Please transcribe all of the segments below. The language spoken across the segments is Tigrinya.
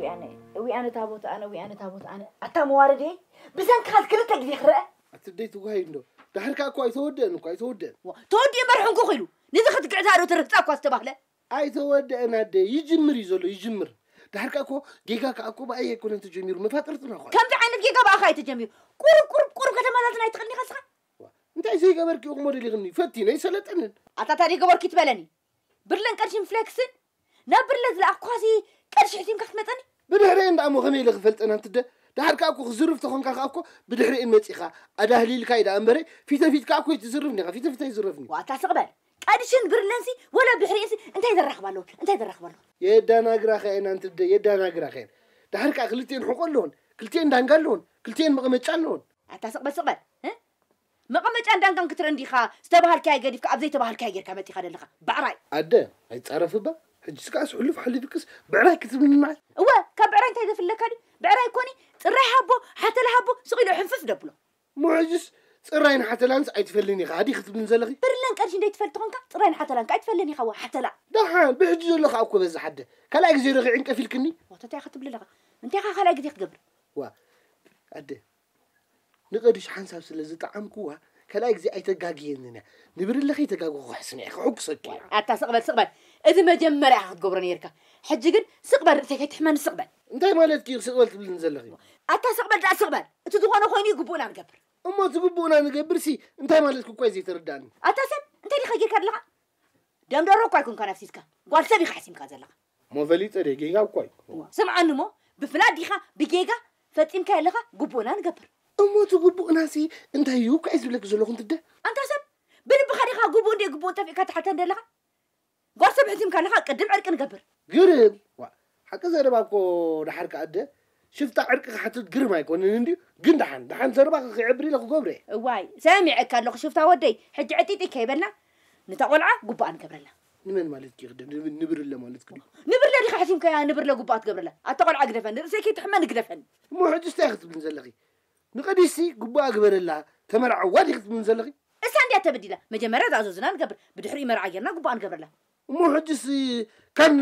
ያነ፣ እዊኣነ ታቦት ኣነ፣ እዊኣነ ታቦት ኣነ። ኣታ መዋረድየይ፣ ብሰንክኻ ክልተ ግዜ ክረአ። ኣቲ ደይ ትጓሃይ እንዶ። ዳሕርካ እኮ ኣይተወደአን እኮ፣ ኣይተወደአን። ዋ፣ ተወዲኡ መርሑ እንኮ ኽኢሉ። ነዚ ክትግዕታ ዶ ትርህጻ እኳ ዝተባህለ? ኣይተወደአን ኣደ፣ ይጅምር እዩ ዘሎ፣ ይጅምር። ዳሕርካ እኮ ጌጋ ከኣ እኮ ብኣየ ኣይኮነን ተጀሚሩ፣ መፋጥርትና እኮ። ከምዚ ዓይነት ጌጋ ብኣኻ እዩ ተጀሚሩ። ቁሩብ፣ ቁሩብ፣ ቁሩብ ከተመዛዝን ኣይትኽእልን ኢኻ ንስኻ? ዋ፣ እንታይ ዘይገበርኪ እኹሞ ደሊኽኒ? ፈቲነ ኣይሰለጠንን። ኣታ እንታይ ገበርኪ ትበለኒ? ብርለን ቀርሽን ፍሌክስን ናብ ብርለ ዝለኣኽኳሲ ቀርሺ ሒዚምካ ክትመጸኒ? ብድሕሪኤን ደኣ እሞ ከመይ ኢለ ክፈልጠን ኣንቲ ኣደ? ደሓር ከኣ እኮ ክዝርፍ ተኾንካ ከኣ እኮ ብድሕሪኤን መጺኻ ኣዳህሊልካ እዩ ደኣ እምበረ፣ ፊተ ፊት ከኣ እኮ ኣይትዝርፍን ኢኻ፣ ፊተ ፊት ኣይዝረፍን እዩ። ዋታ ስቕ በል። ቀርሽን ብርለንሲ ወላ ብድሕሪኤንሲ እንታይ ዘራኽብ ኣለዎ? እንታይ ዘራኽብ ኣለዎ? የዳናግራኻ እየን ኣንቲ ኣደ፣ የዳናግራኻ እየን። ደሓር ከኣ ክልቲኤን ሕቖ ኣለወን፣ ክልቲኤን ዳንጋ ኣለወን፣ ክልቲኤን መቐመጫ ኣለወን። ኣታ ስቕ በል፣ ስቕ በል፣ እ? መቐመጫን ዳንጋን ክትርኢ እንዲኻ፣ ዝተባሃልካዮ ገዲፍካ፣ ኣብ ዘይተባሃልካዮ ጌርካ መጺኻ ደለኻ። ባዕራይ። ኣደ፣ ኣይትጻረፊ እባ። ሕጂስ ከኣስ ሕሉፍ ሓሊፍክስ ብዕራይ ክትብልኒ መዓት? እወ፣ ካብ ብዕራይ እንታይ ዘፍለካ ድዩ? ብዕራይ እኮኒ፣ ጽራይ ሃቦ፣ ሓተላ ሃቦ፣ ስቕ ኢሉ ሕንፍፍ ደብሎ። እሞ ሕጂስ ጽራይን ሓተላንስ ኣይትፈልይን ኢኻ፣ ኣዲ ክትብልኒ ዘለኺ? ብርለን ቀርሺ እንደይትፈልጥ ተኾንካ፣ ጽራይን ሓተላን ከኣ ኣይትፈልይን ኢኻ፣ ዋ ሓተላ። ደሓን፣ ብሕጂ ዘሎ ከኣ እኮ በዝሕ ኣደ። ካልኣይ ግዜ ረኺዕን ቀፊልክኒ? ዋ፣ እንታይ ኢኻ ትብል ኣለኻ? እንታይ ኢኻ ካልኣይ ግዜ ክትገብር? ዋ፣ ኣደ፣ ንቐድሽ ሓንሳብ ስለ ዝጠዓምክዋ፣ ካልኣይ ግዜ ኣይተጋግየንን እያ። ንብርለ ከይተጋገኹ ክሕስን እየ፣ ክሕጉሰኪ እየ። ኣታ ስቕ በል፣ ስቕ በል። እዚ መጀመርያ ኢኻ ክትገብሮ ነይርካ። ሕጂ ግን ስቕ በል፣ ርእሰይ ከይትሕመኒ ስቕ በል። እንታይ ማለትኪ እዩ ስቕ በል ትብልኒ ዘለኺ? ኣታ ስቕ በል ደኣ ስቕ በል። እቲ ዝኾነ ኮይኑ እዩ ግቡእና ንገብር። እሞ እቲ ግቡእና ንገብርሲ እንታይ ማለትኪ እኳ እዩ ዘይተረድኣኒ። ኣታ ሰብ፣ እንታይ ዲኻ ጌርካ ዘለኻ? ደም ደርሆ እኳ ኣይኮንካን ኣፍሲስካ። ጓል ሰብ ኢኻ ሓሲምካ ዘለኻ። እሞ ፈሊጠ ድየ? ጌጋ እኳ እዩ። ስምዓኒ እሞ፣ ብፍላጥ ዲኻ ብጌጋ ፈጺምካዮ ኣለኻ? ግቡእና ንገብር። እሞ እቲ ግቡእናሲ እንታይ እዩ እኳ እየ ዝብለኪ ዘለኹ ኣንቲ ኣደ? ኣንታ ሰብ፣ ብልብኻ ዲኻ ግቡእ እንድየ ግቡእ ጠፊእካ ትሓተኒ ዘለኻ? ጓል ሰብ ሕሲምካ ኣለኻ፣ ቅድም ዕርቂ ንገብር። ግርም! ዋ፣ ሓቂ ዘረባ እኮ ደሓር ከኣ ኣደ፣ ሽፍታ ዕርቂ ክሓትት ግርም ኣይኮነን እንድዩ፣ ግን ደሓን፣ ደሓን ዘረባኺ ክዕብር ኢለ ክገብሮ እየ። እዋይ፣ ሰሚዐካ ኣለኹ ሽፍታ ወደይ፣ ሕጂ ዕጢጢ ከይበልና፣ ነታ ቆልዓ ግቡኣ ንገብረላ። ንመን ማለትኪ እዩ? ንብ-፣ ንብርለ ማለትኪ ድዩ? ንብርለ ዲኻ ሕሲምካያ፣ ንብርለ ግቡኣ ትገብረላ። ኣታ ቆልዓ ግደፈኒ፣ ርእሰይ ከይትሕመኒ ግደፈኒ። እሞ ሕጂ እንታይ ክትብልኒ ዘለኺ? ንቐዲስሲ ግቡኣ ግበረላ፣ ተመርዓዋ ዲኺ ክትብልኒ ዘለኺ? እሳ እንድያ ተበዲላ። መጀመርያ ዝኣዘዙና ንገብር፣ ብድሕሪኡ መርዓ ጌርና ግቡኣ ንገብረላ። እሞ ሕጂስ ካን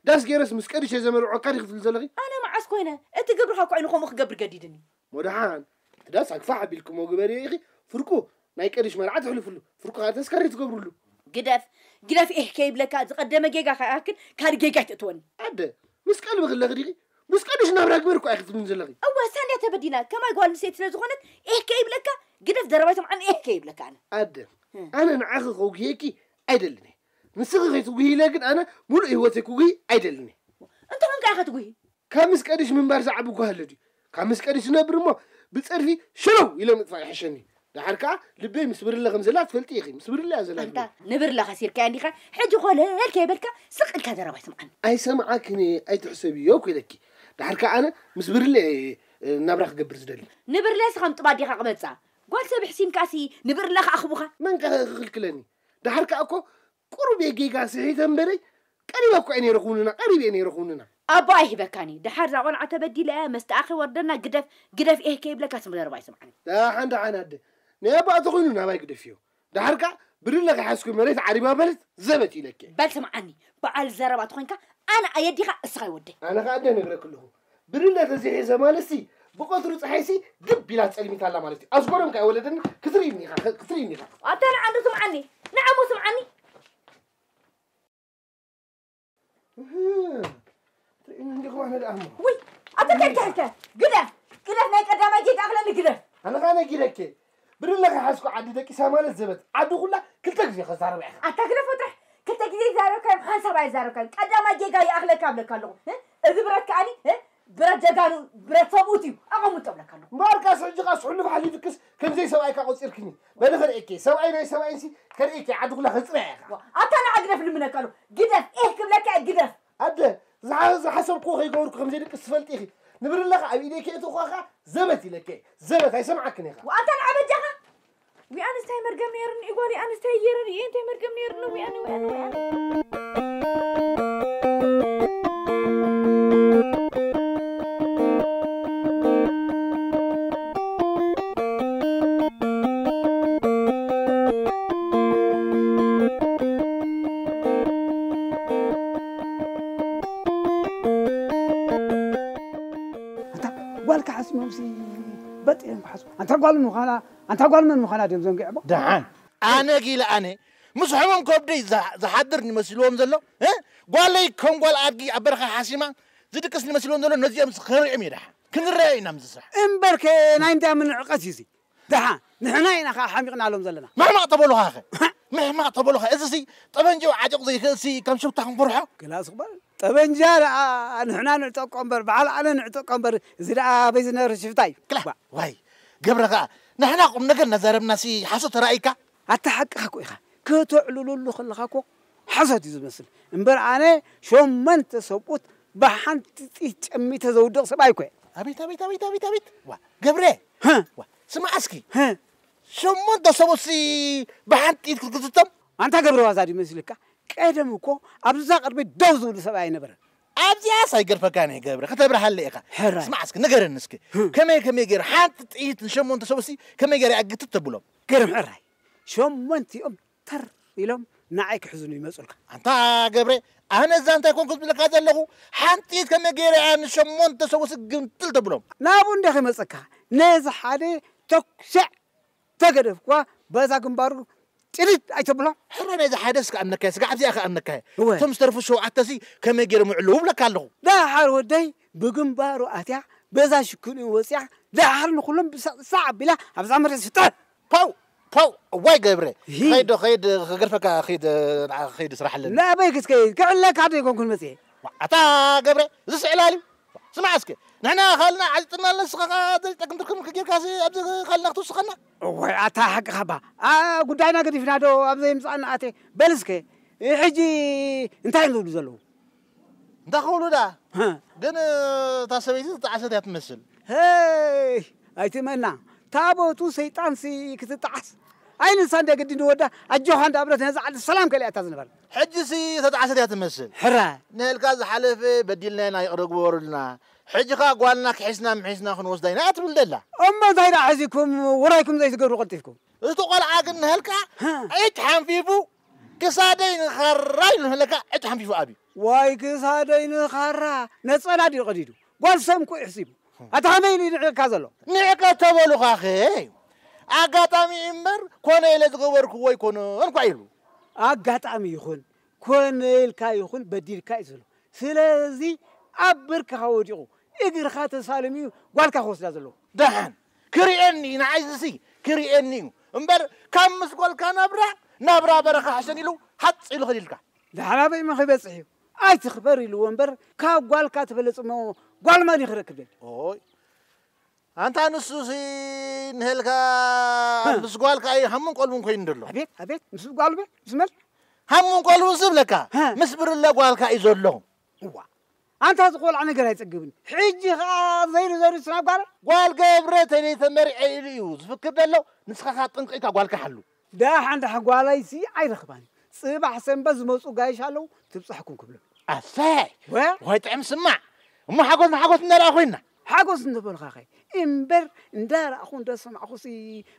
ዳስ ገይረስ ምስ ቀዲሽ እየ ዘመርዖካ ዲኺ ክትብልኒ ዘለኺ? ኣነ መዓስ ኮይነ? እቲ ግብርኻ እኮ እዩ ንኸምኡ ክገብር ገዲድኒ። እሞ ደሓን፣ እቲ ዳስ ኣግፋሕ ኣቢልክሞ ግበርዮ ኢኺ፣ ፍርቁ ናይ ቀዲሽ መርዓ ተሕልፍሉ፣ ፍርቁ ከኣ ተስካሪ ትገብርሉ። ግደፍ፣ ግደፍ፣ ኤህ ከይብለካ፣ ዝቐደመ ጌጋ ከይኣክል ካልእ ጌጋ ኣይትእትወኒ። ኣደ፣ ምስ ቀልቢ ከለኺ ዲኺ? ምስ ቀዲሽ ናብራ ግበር እኮ ኢኺ ትብልኒ ዘለኺ። እወ፣ እሳ እንድያ ተበዲላ። ከማይ ጓል ኣንስተይቲ ስለ ዝኾነት፣ ኤህ ከይብለካ፣ ግደፍ ዘረባ ኣይሰምዓን፣ ኤህ ከይብለካ ኣነ። ኣደ፣ እም። ኣነ ንዓኺ ከጉህየኪ ኣይደልን እየ። ንስኺ ከይትጉሂ ኢለ ግን ኣነ ሙሉእ ህይወተይ ክጉሂ ኣይደልን እየ። እንታይ ኾንካ ኢኻ ትጉሂ? ካብ ምስ ቀዲሽ ምንባር ዝዓቢ ጓሂ ኣሎ ድዩ? ካብ ምስ ቀዲሽ ዝነብር እሞ ብጸድፊ ሸለው ኢለ ምጥፋእ ይሕሸኒ። ደሓር ከኣ ልበይ ምስ ብርለ ከም ዘላ ትፈልጢ ኢኺ። ምስ ብርለ እያ ዘላ ኣንታ ልበይ። ንብርለ ከሲርካያ እንዲኻ፣ ሕጂ ኮለል ከይበልካ ስቕ ኢልካ ዘረባ ኣይስምዓን። ኣይሰምዓክን እየ፣ ኣይትሕሰብዮ እኮ ኢለኪ። ደሓር ከኣ ኣነ ምስ ብርለ እየ፣ እ፣ ናብራ ክገብር ዝደሊ። ንብርለስ ከም ጥባ ዲኻ ክመጻ? ጓል ሰብ ሕሲምካሲ ንብርለ ከኣ ክቡኻ? መን ከ ክኽልክለኒ? ደሓር ከኣ እኮ ቁሩብ እየ ጌጋ ስሒተ እምበረይ፣ ቀሪበ እኮ እየ ነይረ ክውንና፣ ቀሪበ እየ ነይረ ክውንና። ኣቦ ኣይህበካን እዩ። ደሓር እዛ ቆልዓ ተበዲላ እያ፣ መስተኣ ከይወርደና ግደፍ፣ ግደፍ ኤህ ከይብለካ ስም ዘረባ ኣይሰምዓን። ደሓን፣ ደሓን ኣደ። ናይ ኣቦኣ ተኾይኑ ናባይ ግደፍዮ። ደሓር ከኣ ብርለ ከይሓዝኩ መሬት ዓሪባ ማለት ዘበት ኢለኪ። በል ስምዓኒ፣ በዓል ዘረባ ተኾይንካ ኣነ ኣየዲኻ እስኻ ይወደይ። ኣነ ከኣ ኣደ ነግረኪ ኣለኹ። ብርለ ተዘይሒዘ ማለትሲ ብቐትሩ ጸሓይሲ ግብ ኢላ ጸልሚታ ኣላ ማለት እዩ። ኣስጎዶም ከኣ ወለደኒ ክትርእይኒ ኢኻ፣ ክትርእይኒ ኢኻ። ኣታ ንዓ እንዶ ስምዓኒ፣ ንዓ እሞ ስምዓኒ። እህ፣ ትርእይኒ እንዲኹም ኣነ ደኣ እሞ። ውይ፣ ኣታ እንታይ ትሕልከ? ግደፍ፣ ግደፍ፣ ናይ ቀዳማይ ጌጋ ኣኽለኒ ግደፍ። ኣነ ኸኣ ነጊረኪ። ብርለ ከይሓዝኩ ዓዲ ደቂሳ ማለት ዘበት። ዓዲ ኩላ ክልተ ግዜ ከዛርባ ኢኻ። ኣታ ግደፍ ወጥራሕ፣ ክልተ ግዜ ይዛረብካዮም፣ ሓንሳብ ኣይዛረብካዮም። ቀዳማይ ጌጋ ይኣኽለካ እብለካ ኣለኹ። እ? እዚ ብረት ከኣኒ፣ እ? ብረት ጀጋኑ፣ ብረት ሰብኡት እዩ። ኣቐምጦ እብለካ ኣለኹ። እምበኣርካስ ሕጂ ኻስ ሕሉፍ ሓሊፍክስ ከምዘይ ሰብኣይካ ቆጺርክኒ። በሊ ከርእየኪ፣ ሰብኣይ ናይ ሰብኣይንሲ ከርእየኪ፣ ዓዲ ኩላ ከጽርያ ኢኻ። ዋ፣ ኣታ ንዓ ግደፍ ልምነካ ኣለኹ። ግደፍ፣ ኤህ ክብለካ እየ፣ ግደፍ። ኣደ፣ ዝሓ-፣ ዝሓሰብክዎ ከይገበርኩ ከምዘይደቅስ ትፈልጢ ኢኺ። ንብርለ ኸኣ ኣብ ኢደይ ከየእተኹዋ ኸኣ ዘበት ኢለኪ እየ። ዘበት ኣይሰምዓክን ኢኻ። ዋ፣ ኣታ ንዓ በጃኻ። ዊ ኣንስታይ መርገም ነይርኒ፣ ጓል ኣንስታይ ገይረ ርእየ፣ እንታይ መርገም ነይርኒ፣ ዊ ኣን-፣ ዊ ኣን-፣ ዊ ኣን-። ጓልካ ሓሲሞምሲ በጢዕም ክሓስቡ። ኣንታ ጓል ምዃና፣ ኣንታ ጓል መን ምዃና ድዮም ዘንጊዖሞ? ደሓን። ኣነ ጊለ ኣነ፣ ምስ ሕሙም ከብደይ ዝሓ-፣ ዝሓድር ንመስልዎም ዘሎ፣ እ? ጓለይ ከም ጓል ኣድጊ ኣብ በረኻ ሓሲማ ዝድቅስ ንመስልዎም ዘሎ፣ ነዚኦም ከርእዮም እየ ደሓን። ክንረኣዮ ኢና ምስዚ ስራሕ። እምበርከ ናይ እንዳ ምንዕቐት እዩ እዚ። ደሓን፣ ንሕና ኢና ኸዓ ሓሚቕናሎም ዘለና። ምሕማቕ ተበሉኻ ኸ? ምሕማቕ ተበሉኻ። እዚሲ ጠበንጃኡ ዓጢቑ ዘይክእልሲ ከም ሽፍታ ክንፈርሖ? ግላስ እኳ ጠበንጃ ደኣ ንሕና ንዕጠቆ እምበር፣ በዓል ኣነ ንዕጠቆ እምበር፣ እዚ ደኣ ኣበይ ዝነበረ ሽፍታ እዩ። ክላ፣ ዋ። ዋይ፣ ገብረ ኸዓ፣ ንሕና ቁም ነገር እናዛረብናሲ ሓሶት ተራእይካ? ኣታ ሓቅኻ እኮ ኢኻ። ከተዕልለሉ ከለኻ እኮ ሓሶት እዩ ዝመስል። እምበር ኣነ ሸሞንተ ሰብኡት ብሓንቲ ጥይት ጨሚተ ዘውድቕ ሰብኣይ እኮ እየ። ኣቤት፣ ኣቤት፣ ኣቤት፣ ኣቤት፣ ኣቤት። ዋ፣ ገብረ። ሀ። ዋ፣ ስማዕ እስኪ። ሀ። ሸሞንተ ሰብኡትሲ ብሓንቲ ጥይት ክትግዝቶም? ኣንታ ገብረ ዋዛ ድዩ መሲልካ? ቀደም እኮ ኣብዛ ቅድሚ ደው ዝብሉ ሰብኣይ ኣይነበረን። ኣብዚኣስ ኣይገርፈካን እየ ገብረ፣ ከተብርሃለይ ኢኻ። ሕራይ። ስማዕ እስኪ፣ ንገረኒ እስኪ። ህም። ከመይ፣ ከመይ ገይረ ሓንቲ ጥይት ንሸሞንተ ሰብኡትሲ ከመይ ገይረ እያ ግትት ተብሎም? ገርም ሕራይ። ሸሞንቲኦም ተር ኢሎም ንዓይ ክሕዙኒ ይመጹልካ። ኣንታ ገብረ፣ ኣነ እዛ እንታይ ኮንኩ ዝብለካ ዘለኹ፣ ሓንቲ ጥይት ከመይ ገይረ እያ ንሸሞንተ ሰብኡትሲ ግምጥል ተብሎም? ናብኡ እንደ ከይመጸካ፣ ነዚ ሓደ ተኩሰዕ ተገደፍኳ፣ በዛ ግንባሩ ጭልጥ ኣይተብሎ። ሕረ ናይዚ ሓደስ ክኣምነካ እየ፣ ስጋዕ ኣብዚኣ ክኣምነካ እየ። እወ። እቶም ዝተርፉ ሸውዓተሲ ከመይ ገይሮም ይዕልዉ እብለካ ኣለኹ። ደሓር ወደይ ብግንባሩ ኣትያ፣ በዛ ሽክንኡ ወፂኣ፣ ደሓር ንኹሎም ብሳዕ ሳዕ ኣቢላ ኣብዛ መሬት ስጠር። ፓው፣ ፓው፣ እዋይ ገብረ። እሂ። ኸይድ ዶ፣ ኸይድ፣ ክገርፈካ ኸይድ፣ ንዓ ኸይድ ስራሕ ኣለኒ። ናበይ ክትከይድ? ክዕለካ ዶ ይኮንኩን መፅየ? ዋ፣ ኣታ ገብረ፣ እዚ ስዕላል እዩ። ስማዕ እስከ፣ ንሕና ካልእና ዓጢጥና ንስኻ ኸዓ ዘይጠቅም ትርክም ጌርካሲ ኣብዚ ካልእና ክትውስኸና? እዋይ፣ ኣታ ሓቅኻ እባ። ኣ፣ ጉዳይና ገዲፍና ዶ ኣብ ዘይምጻእና ኣቴ? በል እስከ፣ ሕጂ እንታይ እዮም ዝብሉ ዘለዉ? እንታይ ክብሉ ደኣ? ሃ። ግን እታ ሰበይቲ ዝተጣዕሰት እያ ትመስል። ሄይ፣ ኣይትመና። ታቦቱ ሰይጣንሲ ክትጣዓስ? ኣይ ንሳ እንድያ ግዲ ንወዳ ኣጆኻ እንዳበለት ነዛ ዓዲ ሰላም ከሊኣታ ዝነበረ። ሕጂሲ ተጣዕሰት እያ ትመስል። ሕራይ። ንህልካ ዝሓለፈ በዲልና ኢና ይቕረ ግበሩልና። ሕጂ ኸኣ ጓልና ክሒስና ምሒስና ክንወስዳ ኢና እያ ትብል ደላ። እሞ እንታይ ደኣ ሒዝኩም ውራይኩም ዘይትገብሩ ቀልጢፍኩም? እቲ ቆልዓ ግን ንህልካ ሃ። ዕጭ ሓንፊፉ ክሳደይ ንኻራ ኢሉ ንህልካ ዕጭ ሓንፊፉ ኣብዩ። ዋይ ክሳደይ ንኻራ ነጸላ ድዩ ቀዲዱ? ጓል ሰብ እኮ እዩ ሕሲቡ። ኣታ ከመይ ኢሉ ንዕቀካ ዘሎ? ንዕቀት ተበሉኻኸ እዩ። ኣጋጣሚ እምበር ኮነ ኢለ ዝገበርክዎ ኣይኮነን እኳ ኢሉ። ኣጋጣሚ ይኹን ኮነ ኢልካ ይኹን በዲልካ እዩ ዘሎ። ስለዚ ኣብ ብርክኻ ወዲቑ እግርኻ ተሳልሙ እዩ ጓልካ ክወስዳ ዘለዎ። ደሓን ክርእየኒ እዩ፣ ንዓይ ዝሲ ክርእየኒ እዩ እምበር ካብ ምስ ጓልካ ናብራ፣ ናብራ በረኻ ሕሸን ኢሉ ሃጽ ኢሉ ኸዲልካ። ዳሕራበይ መኺ በጽሕ እዩ። ኣይትኽበር ኢልዎ እምበር፣ ካብ ጓልካ ትበልጽ እሞ ጓል መን እዩ ክረክብ ደልዩ? ኦይ፣ ኣንታ ንሱሲ ንሄልካ ምስ ጓልካ እዩ ሃሙን ቆልቡን ኮይኑ ደሎ። ኣቤት፣ ኣቤት፣ ምስ ጓልበ፣ ምስ መን? ሃሙን ቆልቡን ዝብለካ፣ ሃ። ምስ ብርለ ጓልካ እዩ ዘሎ። እዋ፣ ኣንታ እዚ ቆልዓ ነገር ኣይጸግብን። ሕጂ ኸኣ ዘይሩ ዘይሩ ስናብ ጓል? ጓል ገብረ ተለይ ተመሪዐ ኢሉ እዩ ዝፍክር ደሎ። ንስኻ ኸኣ ጥንቂቕካ ጓልካ ሓሉ። ደሓን ደሓን ጓለይሲ ኣይረኽባን። ጽባሕ ሰንበት ዝመጹ ጋይሽ ኣለዉ፣ ትብጻሕኩም ክብሉ። ኣሰይ! ወ? ወይ ጥዕም ስማዕ። እሞ ሓጎስ ንሓጎስ እናረኣ ኮይንና። ሓጎስ እንተበልካኸ? እምበር እንዳረኣኹ እንዳሰማዕኹሲ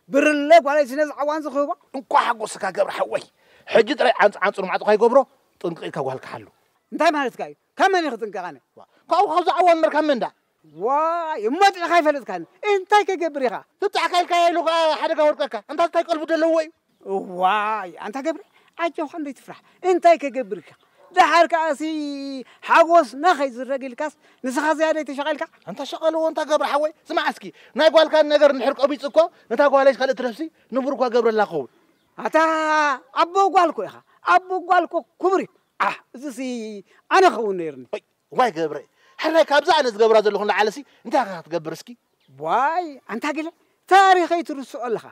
ብርለ ጓለይሲ ነዚ ዓዋን ዝኽህቦ። እንኳ ሓጎስካ ገብረ ሓወይ። ሕጂ ጥራይ ዓንጽ-፣ ዓንጽሩ ማዕጾ ካይገብሮ ጥንቂቕካ ጓልካ ሓሉ። እንታይ ማለትካ እዩ? ካብ መን እዩ ክጥንቀቕ ኣነ? ዋ፣ ካብኡ ካብዚ ዓዋን እምበር ካብ መን ደኣ? ዋይ፣ እሞ ጥዕኻ ኣይፈለጥካን። እንታይ ከይገብር ኢኻ? ትብጻሕካ ኢልካዮ ኢሉ ከኣ ሓደጋ ወድቀካ። እንታይ ቀልቡ ዘለዎ እዩ? ዋይ፣ ኣንታ ገብረ፣ ኣጆኻ እንዶ ይትፍራሕ። እንታይ ከይገብር ኢኻ? ደሓር ከኣሲ ሓጎስና ከይዝረግ ኢልካስ ንስኻ ዝያዳ ተሸቒልካ? ኣንታ ሸቐልዎ ኣንታ ገብረ ሓወይ፣ ስማዕ እስኪ፣ ናይ ጓልካ ነገር እንድሕር ቀቢጹ እኮ ነታ ጓለይስ ካልእ ትረፍሲ ንቡር እኳ ገብረላ ክኸውን። ኣታ ኣቦ ጓል እኮ ኢኻ። ኣቦ ጓል እኮ ክቡር እዩ። ኣሕ፣ እዚሲ ኣነ ክኸውን ነይርኒ። ወይ፣ ዋይ ገብረ፣ ሕራይ ካብዛ ኣነ ዝገብራ ዘለኹ ንላዕለሲ እንታይ ኢኻ ክትገብር እስኪ? ዋይ፣ ኣንታ ገለ ታሪኸይ ትርስዖ ኣለኻ።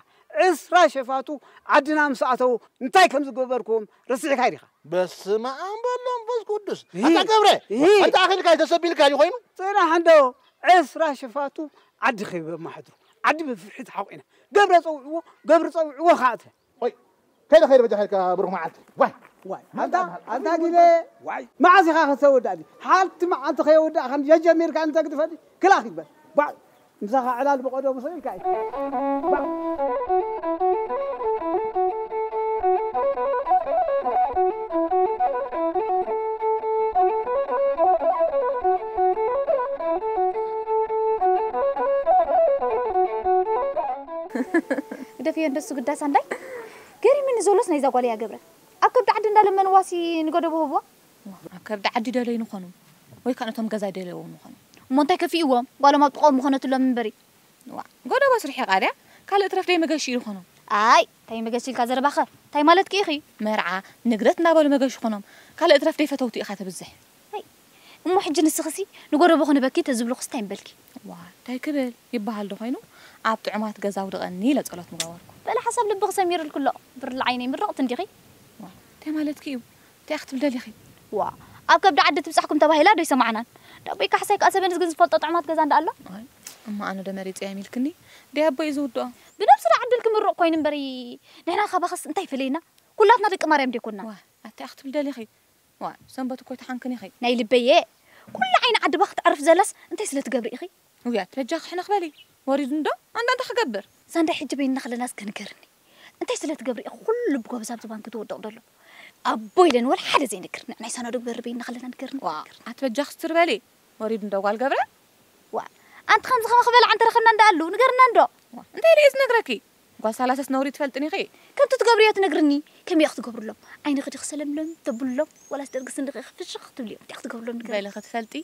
ዕስራ ሸፋቱ ዓድና ምስ ኣተዉ እንታይ ከም ዝገበርክዎም ረሲዕካ ዲኻ? በስመ ኣብ ወወልድ ወመንፈስ ቅዱስ። እሂ፣ ኣንታ ገብረ፣ እሂ። ኣንታ ኣኺልካ ተሰቢልካ እዩ ኮይኑ? ጽናሕ እንዶ፣ ዕስራ ሸፋቱ ዓዲ ከይበማሕድሩ። ዓዲ ብፍርሒ ተሓቑና። ገብረ ጸውዕዎ፣ ገብሪ ጸውዕዎ ከኣ ኣትያ። ወይ፣ ከይደ፣ ከይደ በጃ ከይድካ ብሩኽ መዓልቲ። ዋይ። ዋይ፣ ኣንታ፣ ኣንታ ጊለ፣ ዋይ። መዓስ ኢኻ ከተወዳእኒ? ሓንቲ መዓልቲ ከየወዳእካኒ ጀጀሚርካ እንተ ግድፈኒ፣ ክላኽ ይበል። ዋይ፣ ምሳኻ ዕላል ብቐደሙ ሰው ኢልካ እዩ። ዋይ። ግደፍዮ እንደሱ ግዳስ ኣንዳይ። ገሪምኒ ዘሎስ ናይዛ ጓል እያ ገብረ። ኣብ ከብዲ ዓዲ እንዳለመንዋሲ ንገደቦ ህብዋ። ኣብ ከብዲ ዓዲ ደለዩ ንኾኑ ወይ ከዓ ነቶም ገዛ ደለዎም ንኾኑ። እሞ እንታይ ከፊእዎም? ጓሎም ኣብ ጥቕኦም ምኾነትሎም እምበሪ። ዋ፣ ጎደቦ ስርሒ ቃድያ ካልእ ትረፍ ደይ መገሺ ይኾኑ። ኣይ፣ እንታይ መገሺ ኢልካ ዘረባኸ? እንታይ ማለትኪ ኢኺ? መርዓ፣ ንግደት እናበሉ መገሺ ኾኖም። ካልእ ትረፍ ደይ ፈተውቲ ኢኻ ተብዝሕ። ኣይ፣ እሞ ሕጂ ንስኽሲ ንጎደቦ ክንበኪ ተዝብልኹስ እንታይ እምበልኪ? ዋ፣ እንታይ ክብል ይበሃል ዶ ኾይኑ? ኣብ ጥዑማት ገዛ ውድቐኒ ኢለ ጸሎት ምገበርኩ። በለ ሓሳብ ልብኺ ሰሚርልኩ ኣሎ። ብርለ ዓይነይ ምርቕቲ እንዲኺ? ዋ፣ እንታይ ማለትኪ እዩ? እንታይ ክትብል ደሊኺ? ዋ፣ ኣብ ከብዲ ዓዲ ትብጻሕኩም ተባሂላ ዶ ይሰማዕናን? ዳቦይ ካሕሳይ ከኣ ሰበንስ ግን ዝፈልጦ ጥዑማት ገዛ እንዳ ኣሎ? ኣይ፣ እማ ኣነ ዶ መሪጸ እየ ሚልክኒ? ደይ ኣቦይ እዩ ዝውድኦ። ብነብሲ ዶ ዓድል ክምርቕ ኮይኑ እምበሪ፣ ንሕና ካባኸስ እንታይ ይፈለየና? ኩላትና ደቂ ማርያም ደይኮና? ዋ፣ ኣታይ ክትብል ደሊኺ? ዋ፣ ሰንበት እኮ ይተሓንክን ኢኺ። ናይ ልበየ፣ ኩሉ ዓይኒ ዓዲ ባ ክትዕርፍ ዘላስ እንታይ ስለ ትገብሪ ኢኺ? ውያት በጃኺ ሕነ ክበሊ። ወሪዱ እንዶ ኣንዳ እንታይ ክገብር? ሳንዳይ ሕጂ በይንና ከለና እስከ ንገርኒ። እንታይ ስለ ትገብሪ ኢኺ ኩሉ ብጎበዝ ኣብዚ ባንክ ትወድቕ ዘሎ? ኣቦ ኢለን ወላ ሓደ ዘይነግር። ናይ ሳናዶ ግበር በይንና ከለና ንገርኒ። ዋ፣ ኣቲ በጃኺ ስትር በሊ። ወሪዱ እንዶ ጓል ገብረ? ዋ፣ ኣንቲ ከምዚ ከመ ክበልዓ እንተረኸብና እንዳኣሉ ንገርና እንዶ። ዋ፣ እንታይ ኢለ እየ ዝነግረኪ? ጓል ሳላሰስ ነውሪ ትፈልጥኒ ኢኺ? ከምቲ ትገብርዮ ትነግርኒ። ከመይ ኢኺ ትገብርሎም? ዓይንኺ ዲኺ ሰለምለም ተብልሎም? ወላስ ደርጊ ስንድኺ ኢኺ ፍሽኽ ትብልዮም? እንታይ ኢኺ ትገብርሎም ንገርኒ። በሊ ክትፈልጢ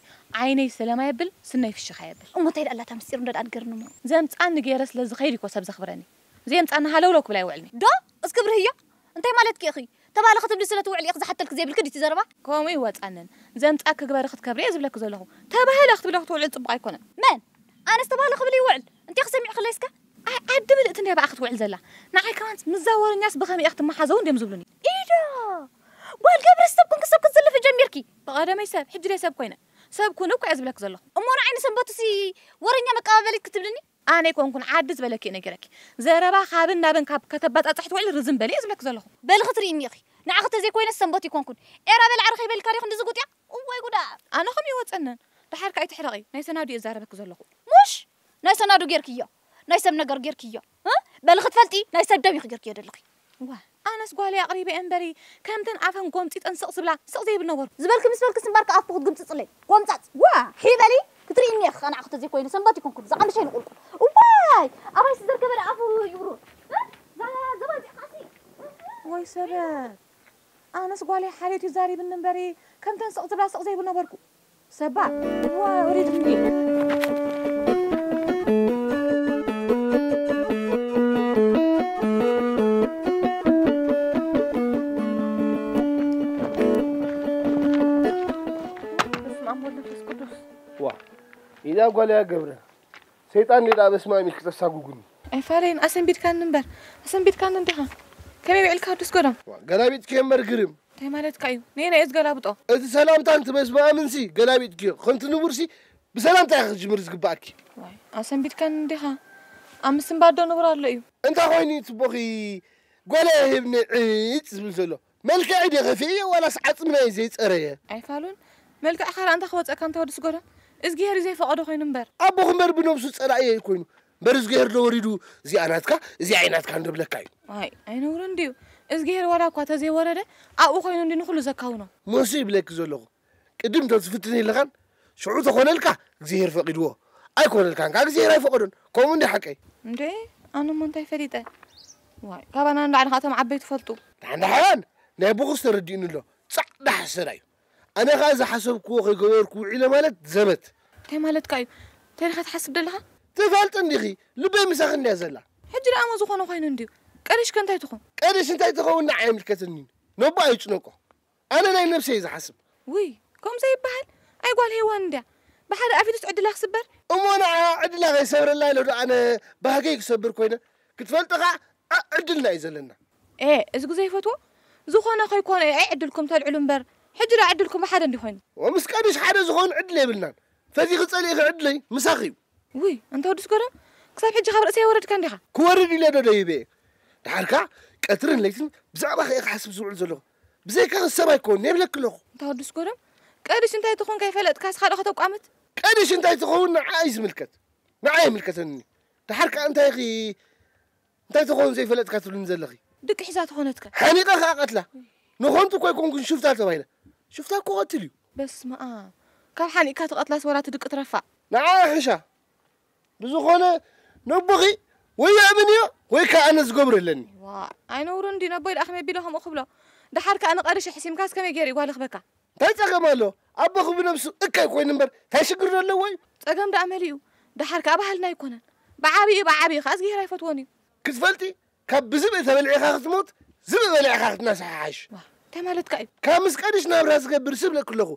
ዓይነይ ሰለማ የብል፣ ስነይ ፍሽኻ የብል። እሞ እንታይ ደኣ ኣላታ ምስጢር እንዶ ደኣ ንገርኒ እሞ። ዘምጻኒ ገይረ ስለ ዝኸይድ እኮ ሰብ ዘኽብረኒ። ዘየምጻኒ ሃለውለው ክብል ኣይውዕልኒ። ዶ? እስኪ ብርህዮ? እንታይ ማለትኪ ኢኺ? ተባለ ክትብሊ ስለ ትውዕሊ ኢኺ ዝሓተልኪ ዘይብልኪ ድዩ እቲ ዘረባ? ከምኡ ይወጻንን። ዘምጻኪ ግበሪ ክትከብሪ እየ ዝብለኪ ዘለኹ። ተባህለ ክትብሊ ክትውዕሊ ጽቡቕ ኣይኮነን። መን? ኣነስ ተባህለ ክብል ይውዕል? እንታይ ክሰሚዕክለይ እስከ? ኣይ፣ ዓዲ ምልእቲ እንድያ ብኣ ክትውዕል ዘላ። ንዓይ ከማንስ ምስዛ ወረኛስ ብኸመይ እያ ክትመሓዘው እንድዮም ዝብሉኒ። ኢዳ! ጓል ገብረ ሰብ ኮንኪ ሰብ ክትዝልፊ ጀሚርኪ። ብቐደመይ ሰብ፣ ሕጂ ደይ ሰብ ኮይነ። ሰብ ኩኒ እኮ እየ ዝብለኪ ዘለኹ። እሞ ንዓይ ንሰንበቱሲ ወረኛ መቀባበሊት ክትብልኒ? ኣነ ኣይኮንኩን ዓዲ ዝበለኪ እየ ነጊረኪ። ዘረባ ካብን ናብን ካብ ከተባጻጽሒ ትውዕሊ ርዝም በሊ እየ ዝብለኪ ዘለኹ። በሊ ክትርእይኒ ኢኺ። ንዓኺ ተዘይኮይነስ ሰንበት ይኮንኩን። ኤራ በሊ ዓርኸይ በልካ ዲኺ እንዲ ዝጉጥያ? እዋይ ጉዳ! ኣነ ከም ይወጸንን። ደሓር ከኣ ኣይትሕረቒ። ናይ ሰናዱ እየ ዝዛረበኪ ዘለኹ። ሙሽ! ናይ ሰናዱ ጌርክዮ። ናይ ሰብ ነገር ጌርክዮ። እ? በሊ ክትፈልጢ ናይ ሰብ ደም ኢኺ ጌርክዮ ደለኺ። ዋ፣ ኣነስ ጓለይ ኣቕሪበ እየ እምበሪ፣ ከምተን ኣፈን ጎምጺጠን ስቕ ዝብላ፣ ስቕ ዘይብል ነበርኩ። ዝበልኪ ምስ በልኪስ እምበርካ ኣፍኪ ክትግምጽጽለይ። ጎምጻጽ! ዋ፣ ሒበሊ! ክትርእይኒ ኢኺ ከናዕኺ ተዘይኮይኑ ሰንበት ይኮንኩን፣ ዝቐንሸ ይንቁልቁል። እዋይ! ኣባይሲ ዘርከበ ደኣ ኣፉ ይብሩር። እ? ዘ-፣ ዘባዚዕካሲ። ወይ ሰበት! ኣነስ ጓለይ ሓልዮት እዩ ዛሪብኒ እምበሪ፣ ከምተን ስቕ ዝብላ ስቕ ዘይብል ነበርኩ። ሰባ፣ ዋ፣ ወሪድኒ። በስመ ኣብ ወወልድ ወመንፈስ ቅዱስ። ዋ፣ ኢዳ ጓል እያ ገብረ። ሰይጣን እንዴ ደኣ በስመ ኣብ ኢልኪ ተሳጉጉኒ። ኣይፋለይን፣ ኣሰንቢድካኒ እምበር። ኣሰንቢድካኒ እንዲኻ። ከመይ ውዒልካ ቅዱስ ጎዶም? ዋ፣ ገላቢጥኪ እምበር ግርም። እንታይ ማለትካ እዩ? ነየናይ እየ ዝገላብጦ? እቲ ሰላምታ፣ እቲ በስመ ኣብንሲ ገላቢጥክዮ። ከምቲ ንቡርሲ ብሰላምታ ኢኺ ክትጅምሪ ዝግባኣኪ። ዋይ፣ ኣሰንቢድካኒ እንዲኻ። ኣብ ምስንባድ ዶ ንቡር ኣሎ እዩ? እንታይ ኮይኑ እዩ ጽቡቕኺ ጓለይ ሂብኒ ዒጭ ዝብል ዘሎ? መልክዐይ ድየ ከፊእዮ ዋላስ ዓጽምና እዩ ዘይጸረየ? ኣይፋሉን። መልክዕኻ ደኣ እንታይ ክወጸካ እንተ ወዲ ስጎዳ? እዝግሄር እዩ ዘይፈቐዶ ኮይኑ እምበር። ኣቦኹ እምበር ብነብሱ ጸላእየ እዩ ኮይኑ። እምበር እዝግሄር ዶ ወሪዱ እዚኣ ናትካ፣ እዚኣ ኣይናትካን ዶ ብለካ እዩ? ኣይ፣ ኣይነውርን ድዩ? እዝግሄር ዋላ እኳ ተዘይወረደ፣ ኣብኡ ኮይኑ እንዲ ንኹሉ ዘካውኖ። መሱ ይብለኪ ዘለኹ። ቅድም ተዝፍትን ኢልኻን፣ ሽዑ ተኾነልካ፣ እግዚኣብሔር ፈቒድዎ። ኣይኮነልካን ከኣ እግዚኣብሔር ኣይፈቐዶን። ከምኡ እንዲ ሓቀይ። እንዴ፣ ኣነ እሞ እንታይ ፈሊጠ? ዋይ፣ ካባና ንላዕሊ ከኣ እቶም ዓበይቲ ይፈልጡ። ደሓን ደሓን፣ ናይ ኣቦኹስ ተረዲኡኒ ኣሎ። ጻዕዳ ሓሰዳ እዩ። ኣነ ከኣ ዝሓሰብክዎ ከይገበርኩ ውዒለ ማለት ዘበት። እንታይ ማለትካ እዩ? እንታይ ኢኻ ትሓስብ ዘለኻ? ትፈልጢ እንዲኺ፣ ልበይ ምሳኺ እንድያ ዘላ። ሕጂ ደኣ እሞ ዝኾነ ኮይኑ እንድዩ። ቀሪሽ ከ እንታይ ትኾን? ቀሪሽ እንታይ ትኸውን ንዓይ ኣይምልከተንን እዩ። ነቦኣ ይጭነቆ። ኣነ ናይ ነብሰይ እየ ዝሓስብ። ውይ፣ ከምኡ ዘይበሃል። ኣይ ጓል ሄዋን እንድያ። ብሓደ ኣፊቱስ ዕድላ ክስበር? እሞ ንዓ ዕድላ ከይሰብረላ ኢለ ዶ ኣነ ባህገይ ክሰብር ኮይነ? ክትፈልጢ ኸዓ ዓ-፣ ዕድልና እዩ ዘለና። ኤ፣ እዚ ግዜ ይፈትዎ? ዝኾነ ከይኮነ ኣይ ዕድልኩም ተልዕሉ እምበር፣ ሕጂ ዶ ዕድልኩም ብሓደ እንዲ ኮይኑ? ወ-፣ ምስ ቀድሽ ሓደ ዝኾን ዕድል የብልናን። ፈቲኺ ጸሊእኺ ዕድለይ ምሳኺ እዩ። ውይ፣ ኣንታ ወዲ ስገዶም፣ ክሳብ ሕጂ ካብ ርእሰይ የወረድካ እንዲኻ። ክወርድ ኢለ ዶ ደይበ? ደሓር ከኣ ቀትርን ለይትን ብዛዕባኺ እየ ክሓስብ ዝውዕል ዘለኹ። ብዘይካኺ ሰብ ኣይኮን የብለኪ ኣለኹ። ኣንታ ወዲ ስገዶም፣ ቀድሽ እንታይ ትኹን ከይፈለጥካስ ካልእ ከተቋምት? ቀድሽ እንታይ ትኸውን ንዓ እዩ ዝምልከት። ንዓ ይምልከተኒ። ደሓር ከኣ እንታይ ኢኺ እንታይ ትኸውን ዘይፈለጥካ ትብልኒ ዘለኺ? ድቂ ሒዛ ተኾነትካ። ሓኒቐ ከኣ ቀትላ። ንኾንቱ እኮ ኣይኮንኩን ሽፍታ ተባሂለ። ሽፍታ እኮ ቀትል እዩ። በስመ ኣብ። ካብ ሓኒቕካ ትቐትላስ ወላ ትድቂ ትረፋ። ንዓ ሕሻ። ብዝኾነ ነቦኺ ወይ የእምን እዮ ወይ ከዓ ኣነ ዝገብሮ ኣለኒ። ዋ፣ ኣይነውሩ እንዲ ነቦይ ደኣ ከመይ ቢሎ ከምኡ ክብሎ? ደሓር ከኣ ንቐርሺ ሕሲምካስ ከመይ ገይሩ ይጓልኽበካ? እንታይ ጸገም ኣሎ? ኣቦኺ ብነብሱ እካይ ኮይኑ እምበር እንታይ ሽግር ኣለዎ እዩ? ጸገም ደኣ መሊኡ። ደሓር ከኣ ባህልና ኣይኮነን። ብዓብዩ ብዓብዩ ከኣ እግዚኣብሔር ኣይፈትዎን እዩ። ክትፈልጢ ካብ ብዝብኢ ተበሊዕኻ ክትሞት ዝብኢ በሊዕኻ ክትናስሕ ይሓይሽ። ዋ፣ እንታይ ማለትካ እዩ? ካብ ምስ ቀድሽ ናብራ ዝገብር ስብለኪ ኣለኹ።